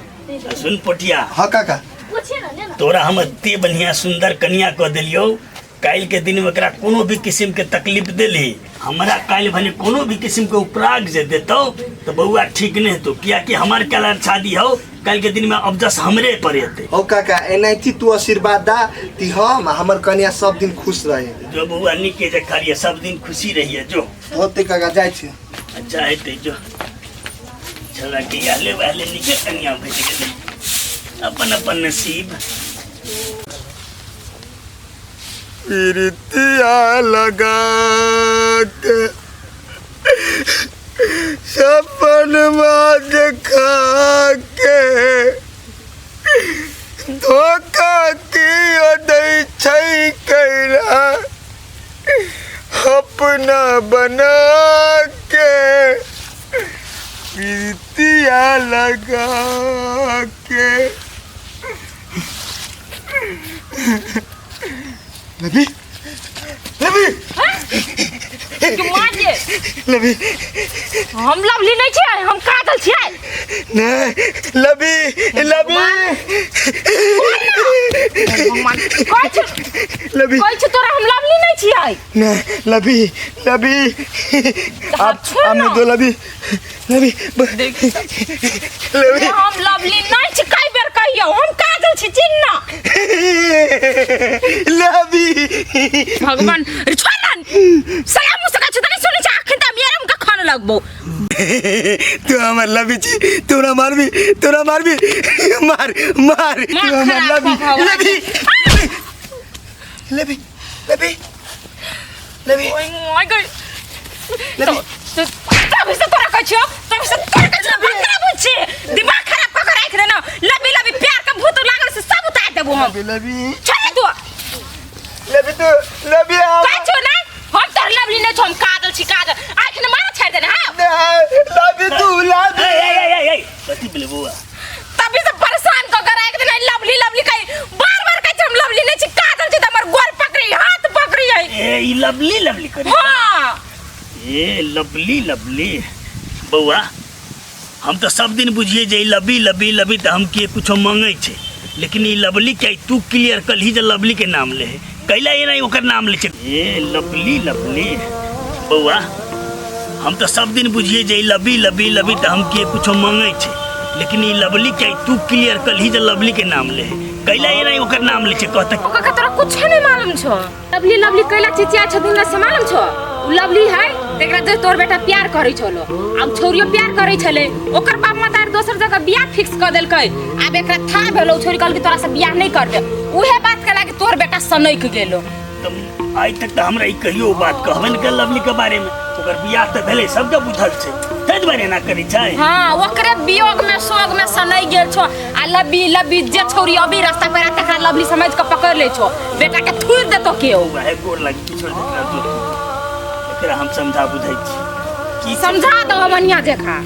सुन पोटिया। हाँ काका। तोरा हम एते बढ़िया सुंदर कनिया कऽ देलियौ, काल्हि के दिन में एकरा कोनो भी किस्म के तकलीफ देली, हमरा काल्हि भने कोनो भी किस्म के उपराग जे देतौ तऽ बौआ ठीक नहीं हेतौ, कियाकि हमर काल्हि शादी हौ, काल्हि के दिन में अबजस हमरे पर एतै। हौ काका, एनाहिते तू आशीर्वाद दा ती हम आ हमर कनिया सब दिन खुश रहे। जो बौआ नीके जे खालिए सब दिन खुशी रहिए। जो होते काका, जाइ छी। अच्छा हेतै, जो छला के आले वाले नीके कनिया भेट गेलै, अपन अपन नसीब। प्रीतिया लगा के सपनमा देखा के धोखा कियो दै छै कैला अपना बना के प्रीतिया लगा के। लवी, लवी, के मार दे। लवी। हम लवली नहीं छियै, हम काजल छियै। नहीं, लवी, लवी। कहै छी, लवी। कहै छी तोरा हम लवली नहीं छियै। नहीं, लवी, लवी। आप छोड़ आप ना। दो लवी, लवी, लवी। हम लवली नहीं छी, कई बेर कहियौ हम काजल छी, चिन्ह ना। लवी। भगवान, अरे छोड़ ना। साला मुँह से कहै छी त नहीं सुनै छी, अखन त हम यारम के खाने लगबौ। तू हमर लवी छी, तोरा मारबी, तोरा मारबी, मार, मार, तू मार हमर खराब लवी, भगवान। लवी, लवी, लवी, लवी। ओय my गई। लवी। तभी से तोरा कहै छियौ, तभी से तोरा कहै छियौ, दिमाग खराब होइ छै, दिमाग खराब कऽ के राखि देनौ। लवी लवी प्यार के भूत लागल से सब उतार देबौ। हम लबी छोड़ तू लबी तू लबी हम का छो ना हम तोर लवली नहीं छो हम काजल छी काजल आँख ने मारा छाड़ देने हाँ लबी तू लबी ए ए ए ए कथी भेलै बौआ तभी से परेशान क कर आके नहीं लवली लवली कही बार बार कहे छी हम लवली नहीं छी काजल छी त हमर गोर पकड़ी हाथ पकड़ी है ए ई लवली लवली करे हाँ ए लवली लवली बौआ हम तऽ सब दिन बुझिए जे ई लबी लबी लबी तऽ हम के कुछो मांगै छै लेकिन ई लवली के तू क्लियर कलही जे लवली के नाम ले है कैला एना ओकर नाम ले छै ए लवली लवली बौआ हम तऽ सब दिन बुझिए जे ई लबी लबी लबी तऽ हम के कुछो मांगै छै लेकिन ई लवली के तू क्लियर कलही जे लवली के नाम ले है कैला एना ओकर नाम ले छै कहता ओकर तोरा कुछ नहीं मालूम छो लवली लवली कैला चिचिया छो दिन से मालूम छो उ लवली है तेकरा जे तोर बेटा प्यार करै छलो आब छौरियो प्यार करै छले ओकर बाप मतार दोसर जगह बियाह फिक्स क देलकै आब एकरा था भेलो छौरी कहलकै तोरा से बियाह नहीं करबे उहे बात के लागे तोर बेटा सनक गेलो तऽ आइ तक तऽ हमरा ई कहियो बात कहबे नहि कयल लवली के बारे में ओकर बियाह तऽ भेलै सबके बुझल छै ताहि दुआरे एना करै छै हाँ ओकरे वियोग में शोक में सनक गेल छो आ लब्बी लब्बी जे छौरी अभी रास्ता पर तकरा लवली समझ के पकड़ ले छो बेटा के थूर देतो केओ वएह गोर लागि किछो एकरा जो एकरा हम समझा बुझै छी की समझा दो हमनिया जेखा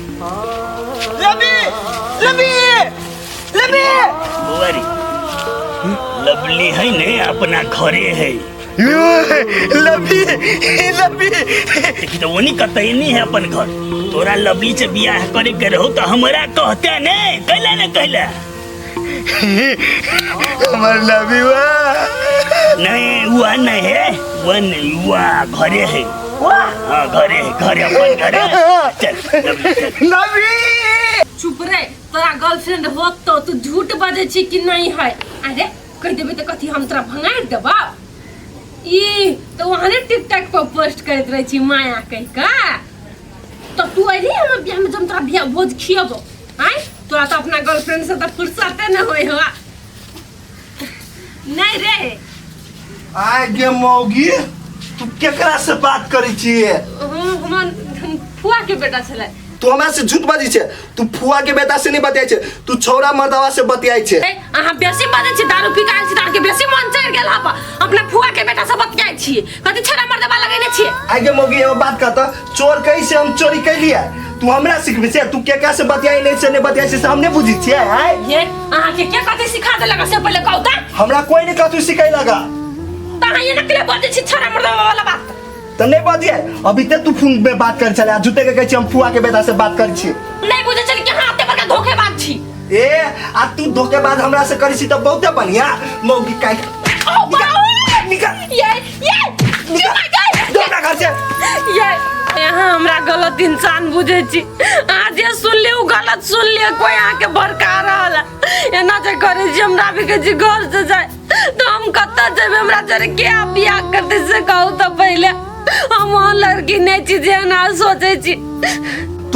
लबी लबी लबी बौआ रे लवली है ने अपना घरे है लबी लबी देखी तो ओनी कतई नहीं है अपन घर तोरा लवली से बियाह करे के रहो तो हमरा कहते ने कैला ने कैला हमर लबी वा नहीं हुआ नहीं है वह नहीं हुआ घरे है वाह हाँ घरे है घरे अपन घरे चल लवली चल लबी चुप रे तोरा गर्लफ्रेंड होत तो तू झूठ बजै छी कि नहीं है अरे कहि देबै तऽ कथी हम तोरा भंगारि देबौ ई तऽ वहाँ टिकटॉक पर पोस्ट करैत रहै छी माया कहि कऽ तऽ तू अयली हमर बियाह में जब तोरा बियाह भोज खियबो आँय तोरा तऽ अपना गर्लफ्रेंड से तऽ फुर्सते नहि होइ हवा नहीं रे आय गे मौगी तू केकरा से बात करै छियै हम हमर फुआ के बेटा छलै तू हमरा से झूठ बाजै छै तू फुआ के बेटा से नहीं बतियाइ छै तू छौड़ा मर्दवा से बतियाइ छै ए, अहाँ बेसी बजै छी दारू पी के आयल छी तऽ अहाँके बेसी मन चढ़ि गेल हप अपना फुआ के बेटा से बतियाइ छी कथी छेड़ा मर्दवा लगेने छियै आगे मौगी एगो बात कहता चोर कैसे हम चोरी कैलियै तू हमरा सिखबै छै तू केकरा से बतियाइ नहीं से नहीं बतियाइ छै से हम नहीं बुझै छियै आय ये अहाँके के कथी सिखा देलक से पहिले कहू तऽ हमरा कोई नहीं कथू सिखै लगा तऽ अहाँ एना के बजै छी छेड़ा मर्दवा वाला बात तऽ नहीं बजिए अभी ते तू फोन में बात कर छले आ झूठे के कहै छी हम फुआ के बेटा से बात कर छी नहीं बुझै छली कि अहाँ एते बड़का धोखेबाज छी ए आ तू धोखेबाज हमरा से करी छी तऽ बहुते बढ़िया मौगी काहे ओ बाबा निकल ये ये निकल दो हमरा घर से ये यहाँ हमरा गलत इंसान बुझे छी अहाँ जे सुनली उ गलत सुनलिए कोई अहाँके भड़का रहल है एना जे करै छी हमरा भी कहै छी घर से जाय तऽ हम कतऽ जेबै हमरा जरे के बियाह करतै से कहू तऽ पहिले हम ओहन लड़की नहि छी जे एना सोचै छी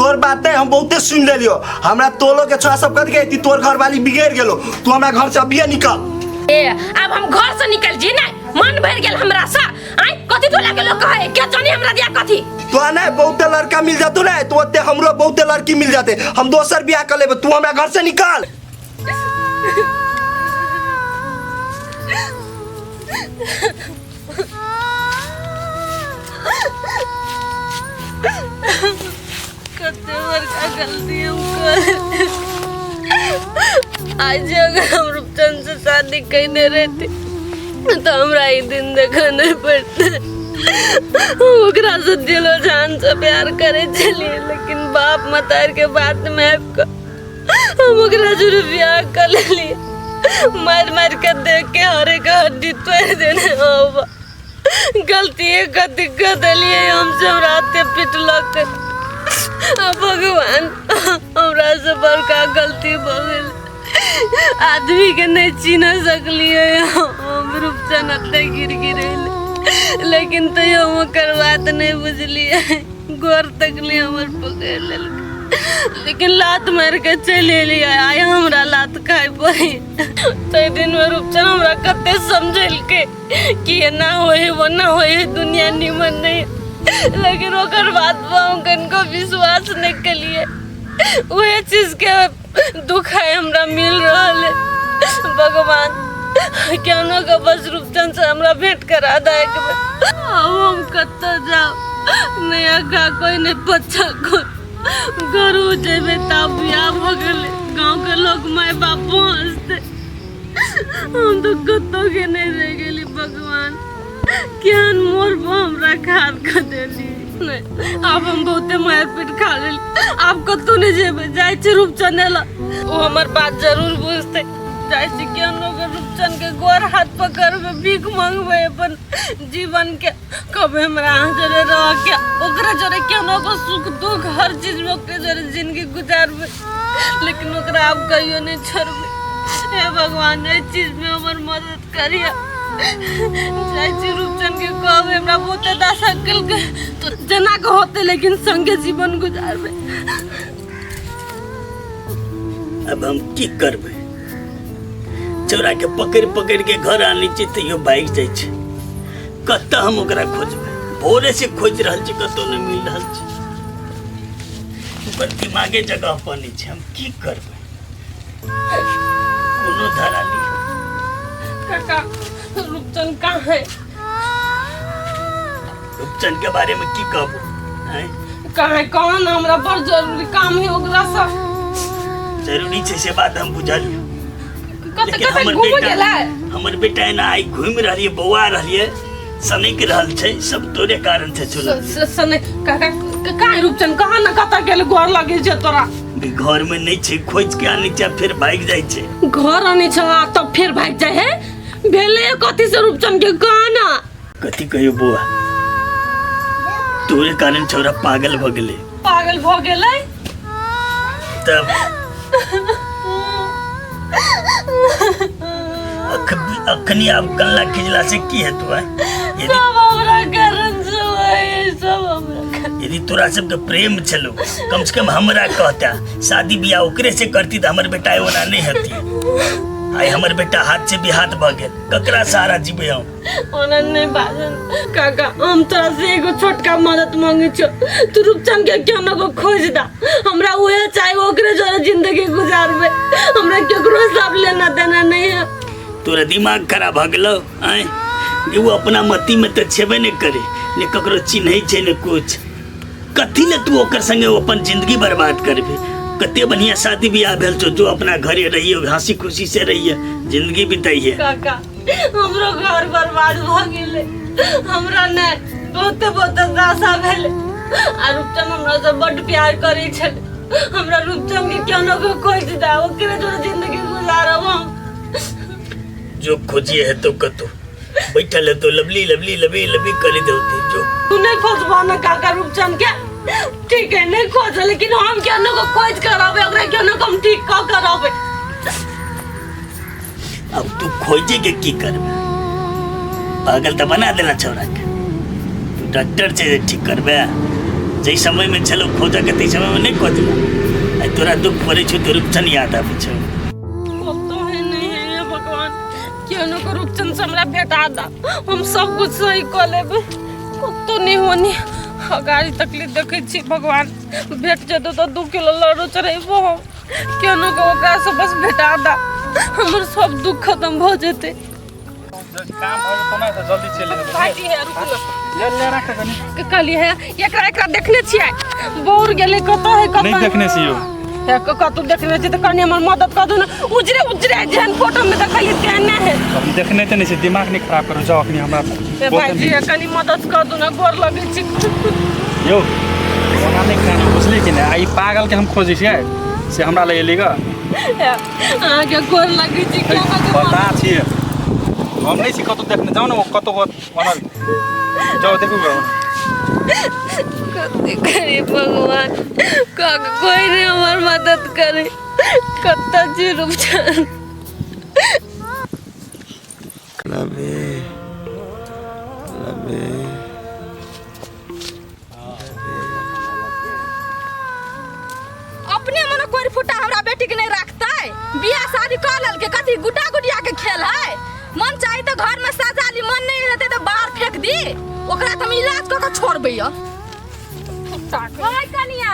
तोर बात हम बहुते सुन लेलियो हमरा तोलो के छोरा सब कह के तोर घर वाली बिगड़ गेलो तू हमरा घर से अभिये निकल ए अब हम घर से निकल जी नहीं मन भर गेल हमरा से आइ कथी टोला के लोग कहे के जानी हमरा दिया कथी तो ना बहुते लड़का मिल जातो ना तो ओते हमरो बहुते लड़की मिल जाते हम दोसर बियाह कर लेबे तू हमरा घर से निकल कते बड़का गलती हम कर आज अगर हम रूपचंद से शादी कैने रहती तो हमरा ई दिन देखा नहीं पड़ते हम ओकरा से दिलो जान से प्यार करे छलिए लेकिन बाप मतार के बात में आबि कऽ हम ओकरा जरूर बियाह कर लेलिए मार मार के देख के हरे के हड्डी तोड़ देने हो गलती कथी कर देलिए हमसे हमरा हाथे पिटलक आ भगवान हमरा से बड़का गलती भऽ गेल आदमी के नहीं चिन्ह सकलिए हम रूपचन एते गिर गिरैले लेकिन तैयो हम ओकर बात नहीं बुझलिए गोर तकली हमर पकड़ लेलकै लेकिन लात मार के चलि एलियै आइ हमरा लात खाय पड़ी ताहि दिन में रूपचन हमरा कते समझेलकै कि एना होइ है ओना होइ है दुनिया निमन नहीं लेकिन ओकर बात पर हम कनको विश्वास नहीं केलिए उहे चीज के दुख है हमरा मिल रहल है भगवान केहनो के बस रूपचंद से हमरा भेंट करा दे एक बेर। अब हम कतऽ जाउ, नहि आगा कोई नहि पछा कोई। घरो जेबै तऽ बियाह भऽ गेलै, गाँव के लोग माय बापो हंसते। हम तऽ कतौ के नहि रहि गेली। भगवान केहन मोर पर हमरा खाद कऽ देली। नहि, आब हम बहुते मारि पीट खा लेली, आब कतौ नहि जेबै। जाइ छी रूपचंद लग, ओ हमर बात जरूर बुझतै। जाइ छी केहनो के रूपचंद के गोर हाथ पकड़बै, भीख मंगबै अपन जीवन के। कहबै हमरा अहाँ जरे रह के, ओकरा जरे केहनो के सुख दुख हर चीज में ओकरे जरे जिंदगी गुजारबै, लेकिन ओकरा आब कहियो नहि छोड़बै। हे भगवान, एहि चीज में हमर मदद करिए। जाइ छी रूपचंद के कहबै, हमरा बहुते दशा केलकै तो जेना के होतै लेकिन संगे जीवन गुजारबै। अब हम की करबै? चोरा के पकड़ि पकड़ि के घर आनै छी तैयो भागि जाइ छै। कतऽ हम ओकरा खोजबै? भोरे से खोजि रहल छी, कतौ नहि मिल रहल छै। ओकर दिमागे जगह पर नहि छै। हम की करबै? कोनो धरा ली। काका, रूपचंद कहाँ है? रूपचंद के बारे में की कहबो? आँय? कहाँ है? कहाँ ना, हमरा बड़ जरूरी काम है ओकरा से। जरूरी छै से बात हम बुझलियो, कतऽ लेकिन कतऽ हमर घूम बेटा गेलै? हमर बेटा एना आइ घुमि रहलियै, बौआ रहलियै, सनकि रहल छै। सब तोरे कारण छै चुनल। सने काका, कहाँ है रूपचंद? कहाँ ना, कतऽ गेल? गोर लगे छै तोरा। घर में नहीं छै, खोज के आनै छै, फिर भागि जाइ छै। घर आनै छै आ तब फेर भागि जाइ है? भेलै कथी से रूपचंद के? कहाँ ना। कथी कहियो बौआ, तोरे कारण छौड़ा पागल भ गेलै। पागल भऽ गेलै? तब अखनी आब कल्ला खिजला से की हेतु है? यदि सब हमरा कारण से होय, सब हमरा कारण। यदि तोरा सबके प्रेम छलो, कम से कम हमरा कहता, शादी बियाह ओकरे से करती तऽ हमर बेटा ओना नहीं हेती। आइ हमर बेटा हाथ से भी हाथ भऽ गेल, ककरा सहारा जीबै हम? ओना नहीं बाजन काका, हम तोरा से एगो छोटका मदद मांगे छो। तू रूपचंद के क्यों ना को खोज दा, हमरा उहे चाही, ओकरे जोरे जिंदगी गुजारबे। हमरा केकरो सब लेना देना नहीं है। तोरा दिमाग खराब भऽ गेलौ? आँय, जे ओ अपना मती में तऽ छेबे नहि करे, ने ककरो चिन्है छै ने कुछ। कथी ले तू ओकर संगे अपन जिंदगी बर्बाद करबे? कते बढ़िया शादी बियाह भेल छौ, जो अपना घरे रहियो, हंसी खुशी से रहिए, जिंदगी बिताइए। काका, हमरो घर बर्बाद भऽ गेलै। हमरा नहि बहुते बहुते दशा भेलै आ रूपचंद हमरा से बड्ड प्यार करै छलै। हमरा रूपचंद के क्यों न को खोज दा, ओकरे जोरे जिंदगी गुजारब हम। जो खोजिए है तो कतो बैठल है तो लवली लवली लवली लवली करी देते जो। तू नहीं खोजबा ना काका रूपचंद के? ठीक है, नहीं खोज, लेकिन हम क्यों न को खोज कराबे, ओकरा क्यों न को हम ठीक क कराबे। अब तू खोजे के की करबे? पागल तो बना देना छौड़ा के। तू डॉक्टर छै जे ठीक करबे? जै समय में छलो खोजऽ के, तै समय में नहीं खोजला। आइ तोरा दुख पड़ै छौ तऽ रूपचन याद आबै छौ। तो है नहीं है हे भगवान, क्यों न को रूपचंद से हमरा भेटा दा, हम सब कुछ सही कऽ लेबै। कतौ नहीं होनी गाड़ी तकलीफ देखै छी। भगवान, भेट जेतौ तऽ 2 किलो लड्डू चढ़ेबो हम। क्यों न को ओकरा से बस भेटा दा, हमर सब दुख खत्म भऽ जेतै। काम भऽ जेतौ ने तऽ जल्दी चलि जेबै। भाईजी है, रुकू ना। ले ले, राख कनी। कहली है, एकरा एकरा देखने छियै? बौर गेलै, कतऽ है, कतऽ? नहि देखने छियौ। हे कतौ देखने छी तऽ कनी हमर मदद कऽ दू ने। उजरे उजरे जेहन फोटो में देखलियै तेहने है। हम देखने तऽ नहि छी, दिमाग नहि खराब करू, जाउ अखनी हमरा। हे भाईजी, हे कनी मदद कऽ दू ने, गोर लगै छी। यौ, ओना नहि खाना, बुझलियै कि नहि? आ ई पागल के हम खोजै छियै से हमरा लग एली गऽ। हे, अहाँके गोर लगै छी, क्यों कऽ बता छियै, हम नहि छी कतौ देखने। जाउ ने, ओ कतौ होत ओना, जाउ देखू गऽ। कथी करी भगवान, कोई नहीं हमर मदद करे। कतऽ छी रूपचंद? लबे लबे। अपने मने कोई फुटा हमरा बेटी के नहीं रखतै। बियाह शादी कऽ लेलकै, कथी गुड्डा गुडिया के खेल है? मन चाही तऽ घर में सजा ली, मन नहीं रहतै तऽ बाहर फेंक दी। ओकरा तऽ हम इलाज कऽ के छोड़बै। ओए कनिया,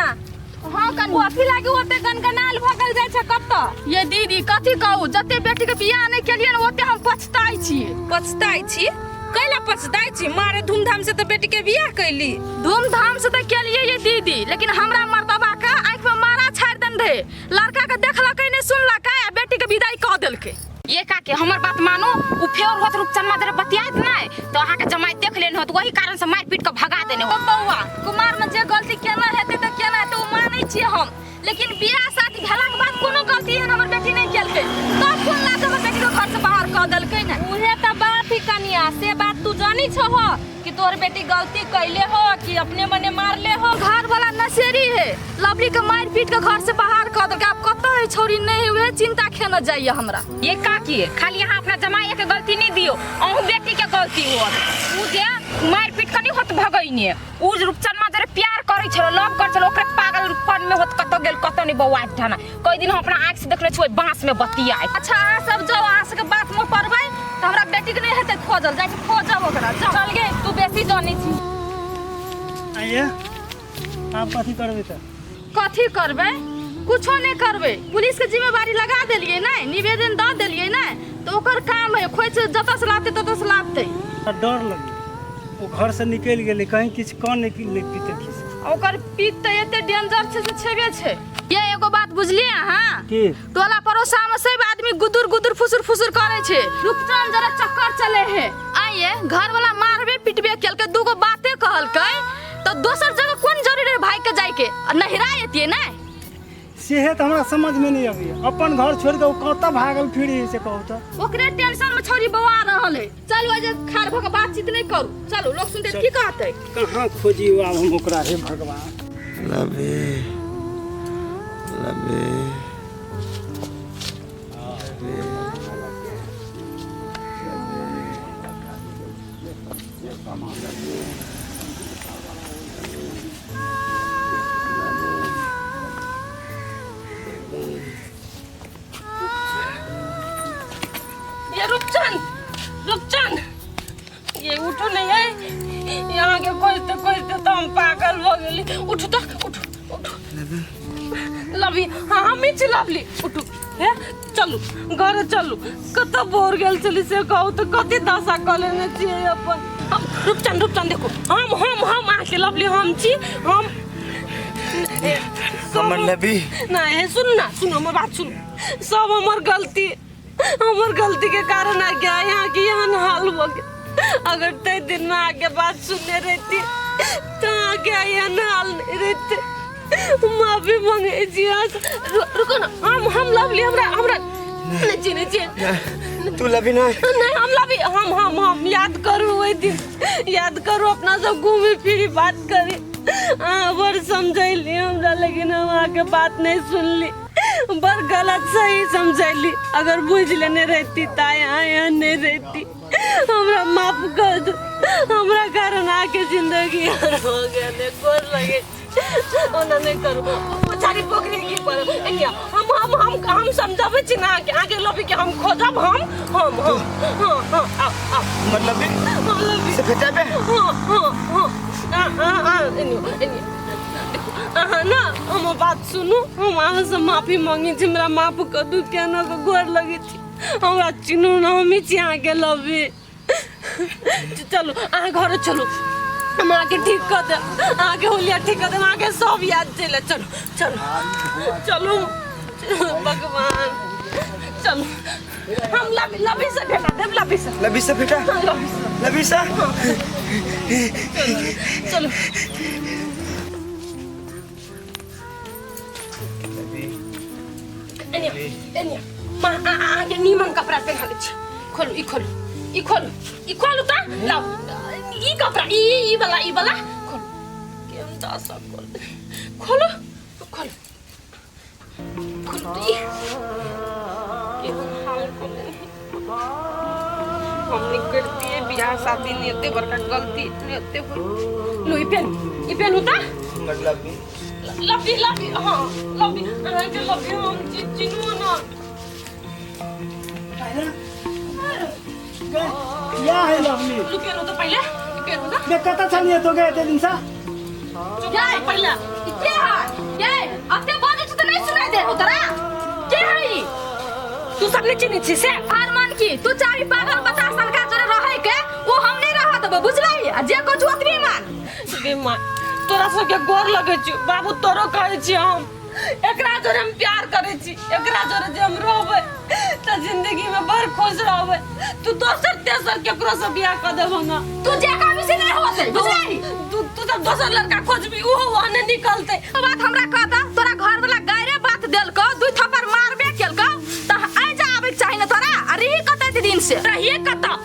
हां कनी कथी लागी ओते गनगनाल भगल जाइ छै कतऽ? ये दीदी कथी कहू, जते बेटी के बियाह नहीं केलियै ने ओते हम पछताइ छियै। पछताइ छी? कैला पछताइ छी? मारे धूमधाम से तऽ बेटी के बियाह कैली। धूमधाम से तऽ केलियै ये दीदी, लेकिन हमरा मर्दबा के आँखि में मारा छाड़ि देने रहे। लड़का के देखलकै नहीं सुनलकै आ बेटी के विदाई कऽ देलकै। ये काके हमर बात मानू, उ फेर होत रूपचनमा जरा बतियाइत नहि तऽ अहाँके जमाई देख लेने होत, वही कारण से मारि पीट के भगा देने ओ होत। बौआ, कुमार में जे गलती केना हेतै तऽ केना हेतै ओ मानै छियै हम, लेकिन बियाह शादी भेलाके बाद कोनो गलती एहन हमर बेटी नहि केलकै, तब कोन लाज हमर बेटी के घर से बाहर कऽ देलकै ने। उहे तऽ बात ही कनिया, से बात तू जानी छहो कि तोहर बेटी गलती कैले हो कि अपने मने मारले हो? घर वाला नशेरी है, लवली के मारि पीट के घर से बाहर कऽ देलकै। आब कतऽ है छौरी नहि है, उहे चिंता खेने जाइए हमरा। ये काकी, खाली अहाँ अपना जमाई के गलती नहीं दियो, अहूँ बेटी के गलती होत। उ जे मारि पीट के नहीं होत भगैने, उ जे रूपचनमा जरे प्यार करै छलो, लव करै छलो, ओकरे पागलपन में होत कतऽ गेल कतऽ नहीं बौआ ठाना। कई दिन हम अपना आँखि से देखले छी बांस में बतियाइत। अच्छा अहाँ सब जाओ, अहाँ सबके बात में पड़बै तऽ हमरा बेटी के नहीं हेतै खोजल, जाइ छी खोजब ओकरा। जाओ। चल गे, तू बेसी जानै छी। आइए आप कथी करबै तऽ? कथी करबै? कुछो नहीं करबै। पुलिस के जिम्मेवारी लगा देलियै ने, निवेदन दऽ देलियै ने, तऽ ओकर काम है खोज जतऽ से लाबतै ततऽ से लाबतै। डर लगे ओ घर से निकलि गेलै, कहीं किछु कऽ नहि पीते खिस। ओकर पीत तऽ एते डेंजर छै से छेबे छै। ये एगो बात बुझलियै अहाँ? की? टोला पड़ोसा में सब आदमी गुदुर गुदुर फुसुर फुसुर करे छै। रूपचंद जरा चक्कर चले है। आइए घर वाला मारबे पिटबे केलकै, दूगो बाते कहलकै तऽ दोसर जगह कोन जरूरी रहे भाई के जाय के, आ नहिरा एतियै ने। सेहे तऽ हमरा समझ में नहीं अबैया, अपन घर छोड़ के ओ कतऽ भागल फिरी से कहू तऽ। ओकरे टेंशन में छौरी बौआ रहल है। चलू आज खाड़ भऽ के बातचीत नहीं करू, चलू लोग सुनते की कहतै। कहाँ खोजी आब हम ओकरा, हे भगवान। लबे लबे ये रूपचंद, रूपचंद, ये उठो नहीं है, यहाँ के खोजते खोजते तो हम पागल हो गेली। उठो तो, उठो उठो। लवली, हाँ हम ही छी लवली, उठू हे चलू घर चलू। कतऽ बोर गेल छली से कहू तऽ, कथी दशा कऽ लेने छियै अपन। हम रूपचंद, रूपचंद देखो, हम हम हम अहाँके लवली हम छी, हम हमर लबी। नहीं सुन ना, सुन हमर बात सुन, सब हमर गलती, हमर गलती के कारण आ गया यहाँ के यहाँ हाल हो गया। अगर तय दिन में आगे बात सुनने रहती तो आगे यहाँ हाल नहीं रहते। माफी मांगे जी। रुको ना, हम लवली, हमरा हमरा नहीं जी, नहीं जी। तू लबी नहीं? नहीं हम लवली, हम हम हम याद करू वही दिन, याद करू अपना सब घूमे फिरी बात करी। हाँ बड़ समझैली हमरा, लेकिन हम आके बात नहीं सुनली, बड़ गलत सही समझैली। अगर बुझ लेने रहती तो यहाँ यहाँ नहीं रहती। हमरा माफ कर दो, हमरा कारण आके जिंदगी हो गया। गोर लगे ओना नहीं करू, बेचारी पोखरी की पर क्या हम हम हम हम समझाबै छी ना आके, आगे लबी के हम खोजब, हम हम हम हाँ हाँ आओ आओ। मतलब भी? मतलब से भेटेबे? हाँ हाँ हाँ आ आ आ एनियो एनियो देखो अहाँ ना हमर बात सुनू, हम अहाँ से माफी मांगे छी, हमरा माफ कर दू, केना के गोर लगे छी, हमरा चिन्हू ना, हम ही छी अहाँके लबी। चलू अहाँ घर चलू, हम अहाँके ठीक कऽ देब, अहाँके होलिया ठीक कऽ देब, अहाँके सब याद चलि। चलू चलू चलू भगवान, चलू हम लबी, लबी से भेटा देब, लबी से, लबी से भेटा, हाँ, लबी से, लबी से, चलू चलू। एनिया एनिया माँ अहाँके नीमन कपड़ा पहिना दै छी, खोलू ई, खोलू ई, खोलू ई, खोलू तऽ लाउ ई कपड़ा, ई ई वाला, ई वाला खोलू, केहन दशा खोलू खोलू खोलू खोलू तऽ ई केहन हाल खोलू। हम नहीं करती बियाह शादी, नहीं होते बड़का गलती नहीं होते। लो ई पेन, ई पेन होता मतलब लबी, लबी हाँ लबी, अहाँके लबी हम चिन्हू ना। या है लवली, लू पेन होता पहले, ई पेन होता। देख कतऽ छलियै तो गए एते दिन से? ये पहले के है ये अते बजै छी त नहीं सुनाई दे हो तोरा के है ई तू सब नहीं चिन्है छी से हार मान की तू चाही पागल बता सनका जोरे रहै के ओ हम नहीं रह देबो बुझलही आ जे कहू ओतबी मान गे माँ तोरा सबके गोर लगै छी बाबू तोरो कहै छी हम एकरा जोरे हम प्यार करै छी एकरा जोरे जे हम रहबै तऽ जिंदगी में बड़ खुश रहबै तू दोसर तेसर केकरो से बियाह कऽ देबो ना तू जे कहबी से नहीं होतै बुझलही तू तू सब दोसर लड़का खोजबी ओहो ओहने निकलतै ओ बात हमरा कह द तोरा घर वाला गायरे बात देलकौ दुई थप्पड़ मारबे केलकौ तऽ आइ जा आबै के चाही ने तोरा आ रही कतै एते दिन से रहिए कतऽ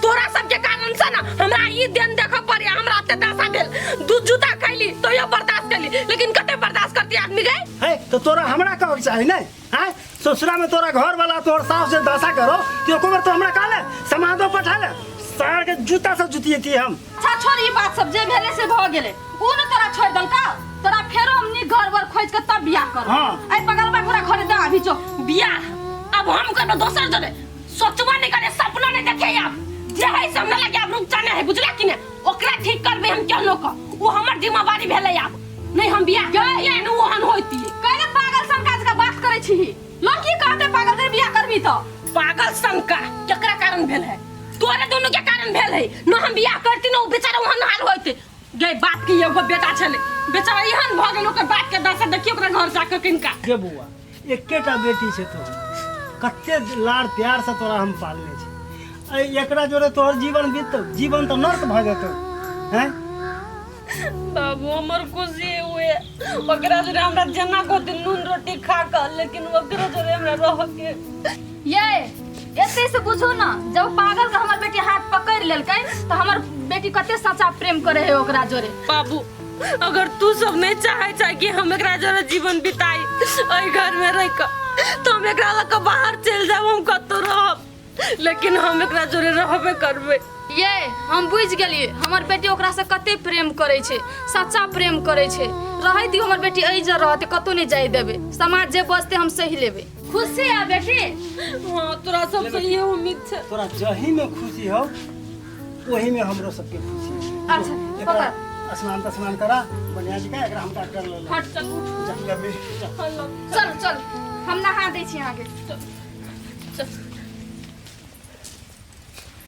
तोरा सबके कारण से ना हमरा ई दिन देखऽ पड़े हमरा एते दशा भेल दू जूता खैली तैयो बर्दाश्त कैली लेकिन कते बर्दाश्त करती आदमी गए है तो तोरा हमरा कहके चाही ने आँय ससुरा में तोरा घर वाला तोहर सास से दशा करो कि एको बेर तो हमरा कहले समाधो पठा ले सार के जूता से जुतिएती हम अच्छा छोड़ ई बात सब जे भेले से भ गेले ऊ ने तोरा छोड़ देलका तोरा फेरो हम नीक घर वर खोज के तब बियाह कर हाँ। ऐ पगलबा घोड़ा घरे दा अभी जो बियाह अब हम करबो दोसर जने सोचबो नहीं करे सपना नहीं देखे अब जे है से हमरा लगे अब रुक जाने है बुझला कि ने ओकरा ठीक करबे हम केहनो क वो हमर जिम्मेवारी भेलै आब नहीं हम बियाह करतियै ने ओहन होती कैले पागल सन काज का बात करै छी लोग की कहते पागल से बियाह करबी तो पागल सन का केकरा कारण भेल है तोरे दोनों के कारण भेल है न हम बियाह करती न उ बेचारा ओहन हाल होते गई बाप के एगो बेटा छले बेचारा एहन भ गेल ओकर बाप के दशा देखियो ओकरा घर जाके किनका गे बौआ एकेटा बेटी छै तोहर कते लाड़ प्यार से तोरा हम पालने छी ऐ एकरा जोरे तोहर जीवन बीततौ जीवन तऽ नर्क भऽ जेतौ हैं बाबू हमर खुशी हुए ओकरा जोरे हमरा जेना गोती नून रोटी खा कऽ लेकिन ओकरा जोरे हमरा रह के ये एते से बुझो ना जब पागल के हमर बेटी हाथ पकड़ लेलकै तो हमर बेटी कते सच्चा प्रेम करे है ओकरा जोरे बाबू अगर तू सब नहीं चाहे चाहे कि हम एकरा जोरे जीवन बिताई एहि घर में रह कऽ तो हम एकरा लऽ कऽ बाहर चलि जाब हम कतौ रहब लेकिन हम एकरा जोरे रहबे करबै ये हम बुझि गेलियै हमर बेटी ओकरा से कते प्रेम करै छै सच्चा प्रेम करै छै रहै दियौ हमर बेटी एहि जर रहतै कतौ नहि जाय देबै समाज जे बजतै हम सही लेबै खुशी आ बेटी हाँ तोरा सबसे ये उम्मीद छै तोरा जही में खुशी हो ओही में हमरो सबके खुशी हो। अच्छा एकरा पकड़ स्नान तस्नान करा बढ़िया जी का एकरा हम डॉक्टर ले हट चल उठ चल चल हम नहा दै छी अहाँके चल चल।